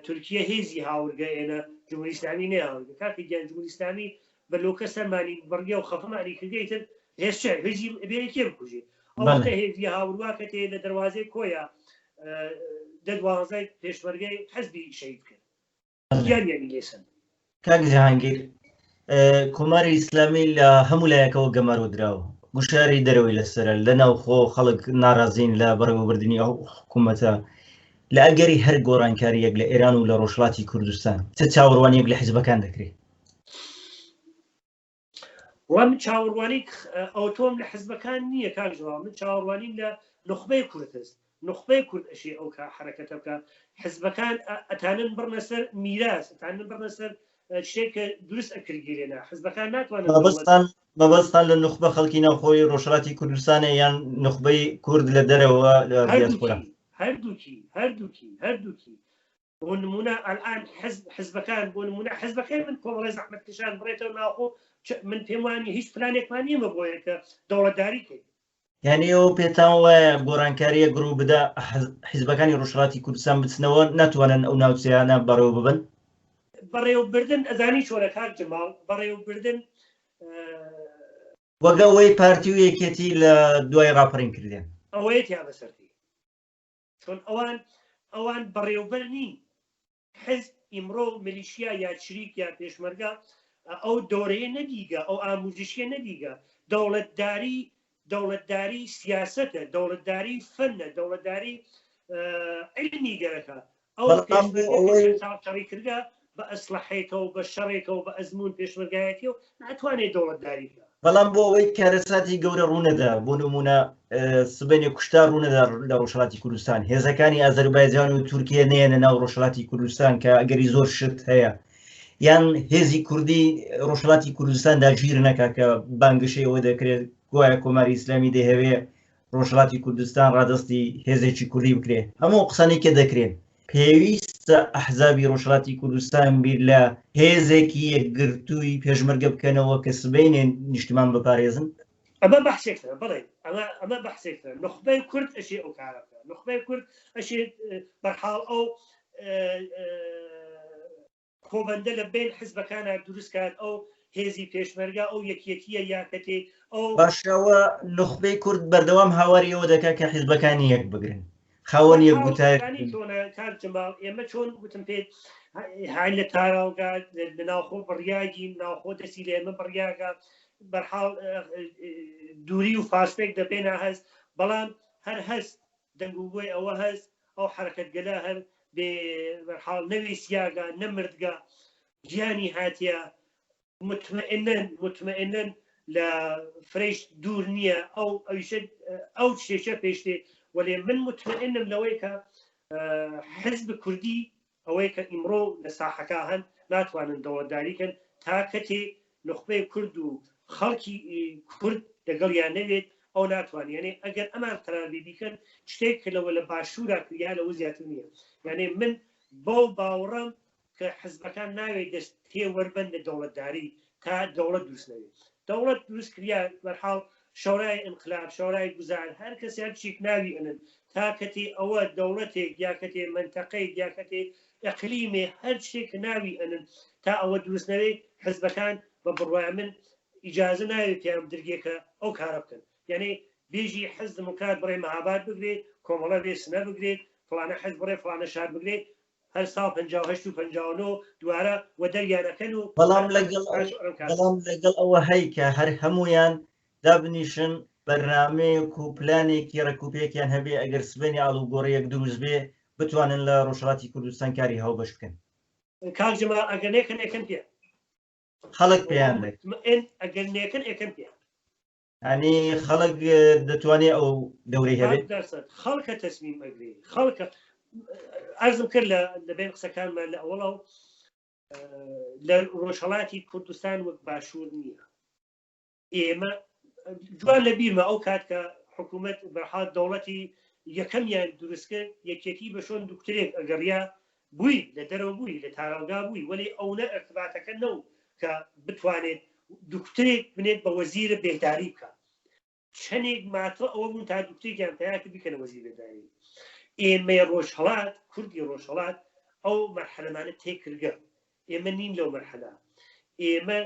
تورکیە هێزی هاورگە ئێنە جمهوری ئیسلامی نەیاورگە کاکە گیان جمهوری ئیسلامی بە لۆکە سەرمانی بڕیە و خەفەمانی کردگە ئیتر هێز چ هێزی بێ کێ بکوژێ ئەو وەختە هێزی هاوروا کە تێ لە دەروازەی کۆیە دە دوازدەی پێشمەرگەی حزبی شەهید کرد گیانیانی لێسەند. کاک جەهانگیر کۆماری ئیسلامی لە هەموو لایەکەوە گەمارۆ دراوە گوشاری دەرەوەی لەسرە لە ناوخۆ خەڵک ناڕازین لە بەڕێوەبردنی ئەو حکوومەتە لە ئەگەری هەر گۆڕانکاریەک لە ئێران و لە ڕۆژهەڵاتی کوردستان چ چاوەڕوانیەک لە حیزبەکان دەکرێت؟ وڵا من چاوەڕوانی ئەوتۆم لە حزبەکان نییە کاک جواب من چاوەڕوانیم لە نوخبەی کورد هەست نوخبەی کورد ئەشێ ئەو کا حرەکەتە بکە حزبەکان ئەتانن بڕنە سەر میراس ئەتانن بڕنە سەر شتێک کە دروست ئەکردگی لێنا حزبەکان ناتوانن مەبەستان مەبەستان لە نوخبە خەڵکی ناوخۆی ڕۆژهەڵاتی کوردستانە یان نوخبەی کورد لە دەرەوە لە دیاسپۆرا؟ هەردووکی هەردووکی هەردووکی بۆ نمونە ئەلئان حزب حزبەکان بۆ نمونە حزبەکەی من کۆمەڵی زەحمەتکێشان بڕێتەوە ناوخۆ من پێم وانی هیچ پلانێکمان نییە بۆیە کە دەوڵەتداری کەین. یعنی ئەوە پێتان وایە گۆڕانکاریە گڕوو بدا حیزبەکانی ڕۆژهەڵاتی کوردستان بچنەوە ناتوانن ئەو ناوچەیانە بەڕێوە ببن؟ بەڕێوەبردن ئەزانی چۆنە کاک جەماڵ بەڕێوەبردن وەک ئەوەی پارتی و یەکێتی لە دوای ڕاپەڕین کردیان ئەوەیە تیا بەسەرتی چۆن ئەوان ئەوان بەڕێوبەر نین. حزب ئیمڕۆ ملیشیا یا چریک یا پێشمەرگە ئەو دەورەیە نەدیگە، ئەو ئاموزشیە نەدیگە. دەوڵەتداری دەوڵەتداری سیاسەتە، دەوڵەتداری فەنە، دەوڵەتداری علمی گەرەکە. ئەو بەڵام بۆ پێشمەرگە کە ئەوەی چەند ساڵ شەڕی کردگە بە ئەسڵەحەیەکەوە بە شەڕێکەوە بە ئەزموون پێشمەرگایەتیەوە ناتوانێت دەوڵەتداری بکا. بەڵام بۆ ئەوەی کارەساتی گەورە ڕوونەدا، بۆ نموونە سبەینێ کوشتار ڕوونەدا لە ڕۆژهەڵاتی کوردستان، هێزەکانی ئازەربایجان و تورکیە نەیەنە ناو ڕۆژهەڵاتی کوردستان کە ئەگەری زۆر شت هەیە، یان هێزی کوردی ڕۆژهەڵاتی کوردستان داگیر نەکا کە بانگەشەی ئەوە دەکرێت گوایە کۆماری ئیسلامی دەیهەوێ ڕۆژهەڵاتی کوردستان ڕادەستی هێزێکی کوردی بکرێ، هەموو ئەو قسانەی کە دەکرێن، پێویستە ئەحزابی ڕۆژهەڵاتی کوردستان بیر لە هێزێکی یەکگرتووی پێشمەرگە بکەنەوە کە سبەینێ نیشتمان بپارێزن. ئەمە بەحسێکترە، بەڵێ ئەمە ئەمە بەحسێکترە. نوخبەی کورد ئەشێ ئەو کارە بکا، نوخبەی کورد ئەشێ بەرحاڵ ئەو کۆبەندە لە بەین حزبەکانا دروست کات، ئەو هێزی پێشمەرگە، ئەو یەکیەتیە یا کەتێ ئەو. باشە ئەوە نوخبەی کورد بەردەوام هاواری ئەوە دەکات کە حزبەکانی یەک بگرن، خاوەنی یەک بەرحاڵ گوتار زانی چۆنە کاک جەماڵ، ئێمە چۆن وتم پێت هاین لە تاراوگا لە ناوخۆ بڕیاگین، ناوخۆ دەستی لە ئێمە بڕیاگە، بەرحاڵ دووری و فاستێک دەبێنا هەست، بەڵام هەر هەست دەنگوگۆی ئەوە هەست ئەو حەرەکەتگەلە هەر بێ بەرحاڵ نەویسیاگە نەمردگە گیانی هاتیە مطمئنن مطمئنن لە فرەیش دوور نییە ئەو ئەویشە ئەو شتێکە پێشتێ وەلێ من مطمئنم لەوەی کە حزب کوردی ئەوەی کە ئیمڕۆ لە ساحەکە هەن ناتوانن دەوڵەتداری کەن تا کەتێ نوخبەی کورد و خەڵکی کورد لەگەڵیان نەوێت ئەو ناتوان یانێ ئەگەر ئەمان قەرار بێ بیکەن شتێک کە لەوە لە باشوورا کریا لەوە زیاتر نییە یانێ من بەو باوەڕم کە حزبەکان ناوێ دەست تێوەربن لە دەوڵەتداری تا دەوڵەت دروست نەوێت دەوڵەت دروست کریا بەرحاڵ شەورای ئینقلاب شەورای گوزار هەر کەس هەر چیک ناوی ئەنن تا کەتێ ئەوە دەوڵەتێک یا کەتێ مەنتەقەیەک یا کەتێ ئەقلیمێ هەر شتێک کە ناوی ئەنن تا ئەوە دروست نەوێ حزبەکان بە بڕوای من ئیجازە ناوێ پێیان بدرگێ کە ئەو کارە بکەن یعنی بێژی حزب دموکرات بڕێ مەهاباد بگرێ کۆمەڵە بێ سنە بگرێت فڵانە حزب بڕێ فڵانە شار بگرێت هەر ساڵ 58 و 59 دوارە وەدەریان ئەکەن و بەڵام لەگەڵ بەڵام لەگەڵ ئەوە هەی کە هەر هەمویان دابنیشن بەرنامەیەک و پلانێکی ڕێکوپێکیان هەبێ ئەگەر سبەینێ ئاڵوگۆڕیەک دروست بێ بتوانن لە ڕۆژهەڵاتی کوردستان کاری هاوبەش بکەن. کاک جەمال ئەگەر نێکەن ئێکەن پێ. خەڵک پێیان دەکەن. ئەگەر نێکەن ئێکەن پێ. ینی خەڵک دەتوانێت ئەو دەورەی هەبێت خەڵکە تەسمیم ئەگری خەڵکە ئەرزم کرد لە لەبێن قسەکانمان لە ئەوڵە و لە ڕۆژهڵاتی کوردستان وەک باشوور نییە ئێمە جوان لە بیرمە ئەو کات کە حکوومەت بەرحاڵ دەوڵەتی یەکەمیان دروست کرد یەکێتی بە شۆن دکترێک ئەگەڕیا بووی لە دەرەوە بووی لە تاراوگا بووی وەلی ئەونە ئەرتباتەکە نەو کە بتوانێت دکترێک بنێت بە وەزیرە بێداری بکە چەندێک ماتڵ ئەوە بوون تا دکتێکیان پیا کرد بیکەنە وەزیر بێداری ئێمەی ڕۆژهەڵات کوردی ڕۆژهەڵات ئەو مەرحەلەمانە تێکردگە ئێمە نین لەو مەرحەلە ئێمە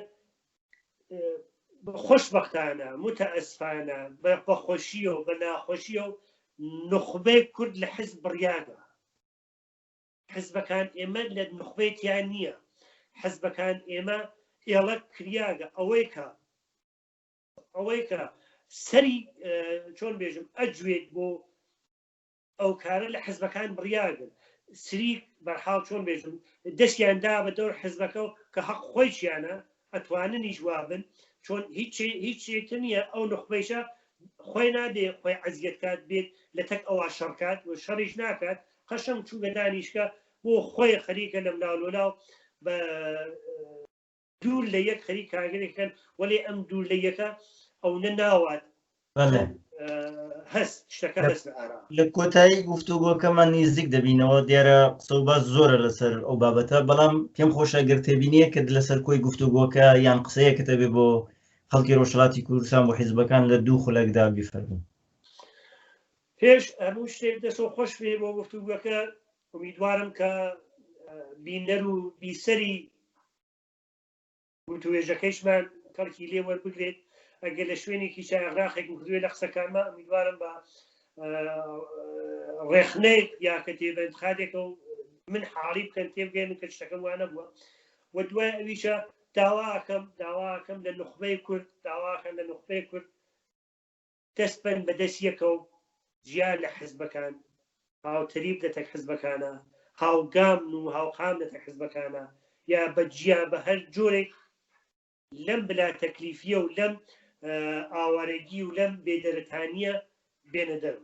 خۆشبەختانە متەئەسفانە بە خۆشیەوە بە ناخۆشیەوە نوخبەی کورد لە حزب بڕیاگە حزبەکان ئێمە لە نوخبەی تیا نییە حزبەکان ئێمە ئێڵە کریاگە ئەوەی کە ئەوەی کە سەری چۆن بێژم ئەجوێت بۆ ئەو کارە لە حزبەکان بڕیاگن سریک بەرحاڵ چۆن بێژم دەستیان دا بە دەور حزبەکە و کە هەق خۆیشیانە ئەتواننیش وابن چۆن هیچ هیچ شتێکتر نییە ئەو نوخبەیشە خۆی نابێ خۆی عەزیەت کات بێت لە تەک ئەوە شەڕ کات و شەڕیش ناکات قەشەنگ چووگە دانیشکە بۆ خۆی خەریکە لەم لاولۆلاو بە دوور لە یەک خەریک کارگەرێکن وەلێ ئەم دوور لە یەکە ئەو نە ناوات هەست شتەکە هەست لە ئارا. لە کۆتایی گفتوگۆکەمان نزیک دەبینەوە دیارە قسە و باس زۆرە لەسەر ئەو بابەتە بەڵام پێم خۆشە گەر تێبینیەکت لەسەر کۆی گفتوگۆکە یان قسەیەکت هەبێ بۆ خەڵکی ڕۆژهەڵاتی کوردستان بۆ حیزبەکان لە دوو خولەکدا بیفەرموو. پێش هەموو شتێک دەست خۆش بێ بۆ گفتوگۆکە ئومیدوارم کە بینەر و بیسەری وتوێژەکەیشمان کەڵکی لێ وەربگرێت ئەگەر لە شوێنێکی چایەغراخێکم کردوێ لە قسەکانما ئومیدوارم بە ڕێخنەیەک یا کە تێبەندخادێکە و من حاڵی بکەن تێبگەێن کە شتەکەم وانە بووە و دوای ئەویشە داواکەم داواکەم لە نوخبەی کورد داواکەم لە نوخبەی کورد دەست بن بە دەست یەکە و جیا لە حزبەکان هاوتەریب لە تەک حزبەکانە هاوگامن و هاوقام لە تەک حزبەکانە یا بە جیا بە هەر جۆرێک لەم بلا تەکلیفیە و لەم ئاوارەگی و لەم بێدەرەتانیە بێنە دەر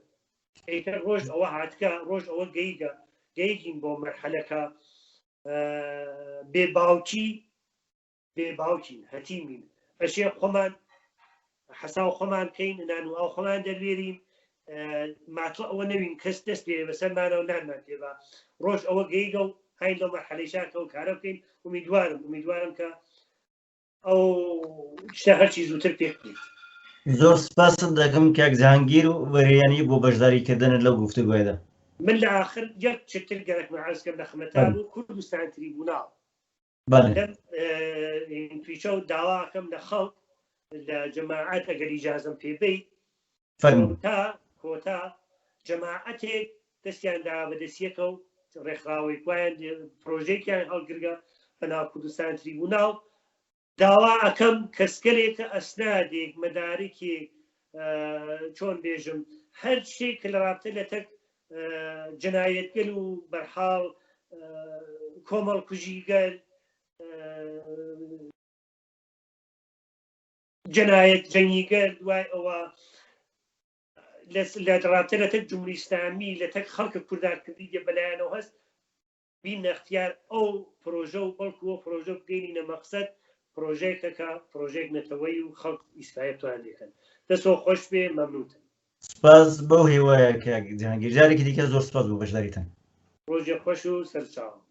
ئیتر ڕۆژ ئەوە هاتکە ڕۆژ ئەوە گەیگە گەیگین بۆ مەرحەلەکە بێ باوکی بێ باوکین هەتیمین ئەشێ خۆمان حەساو خۆمان بکەین نان و ئاو خۆمان دەروێرین ماتڵ ئەوە نەوین کەس دەست پێ بەسەرمانەوە نانمان پێ بە ڕۆژ ئەوە گەیگە و هاین لەو مەرحەلەیشا کە ئەو کارە بکەین ئومیدوارم ئومیدوارم کە ئەو شتە هەرچی زووتر پێک بێت. زۆر سپاست دەکەم کاک جەهانگیر و وەریانی بۆ بەشداری کردنت لەو گفتوگۆیەدا. من لە ئاخر یەک چتر گەرەکمە عەرز کەم لە خمەتان و کوردستان تریبوناڵ بەڵێ. لەم تویچە و داواکەم لە خەڵک لە جەماعەت ئەگەر ئیجازەم پێ بەی فەرموو. کۆتا کۆتا جەماعەتێک دەستیان دا بە دەستیەکە و ڕێکخراوەی وایان پرۆژێکیان هەڵگرگە بە ناو کوردستان تریبوناڵ داوا ئەکەم کەسگەلێکە ئەسنادێک مەدارکێک چۆن بێژم هەر شتێک کە لە رابتە لە تەک جەنایەتگەل و بەرحاڵ کۆمەڵ کوژیگەل جەنایەت جەنگیگەل دوای ئەوە لە ڕابتە لە تەک جمهوری ئیسلامی لە تەک خەڵکە کوردار کردی بەلایەنەوە هەست بینە اختیار ئەو پرۆژە و بەڵکو ئەو پرۆژە بگەینینە مەقسەد پرۆژەیەکە کە پرۆژەیەک نەتەوەی و خەڵک ئیسفایە بتوانن لێکەن دەستەوە خۆش بێ مەمنونتم. سپاس بەو هیوایە کاک جەهانگیر جارێکی دیکە زۆر سپاس بۆ بەشداریتان. ڕۆژێ خۆش و سەرچاوم.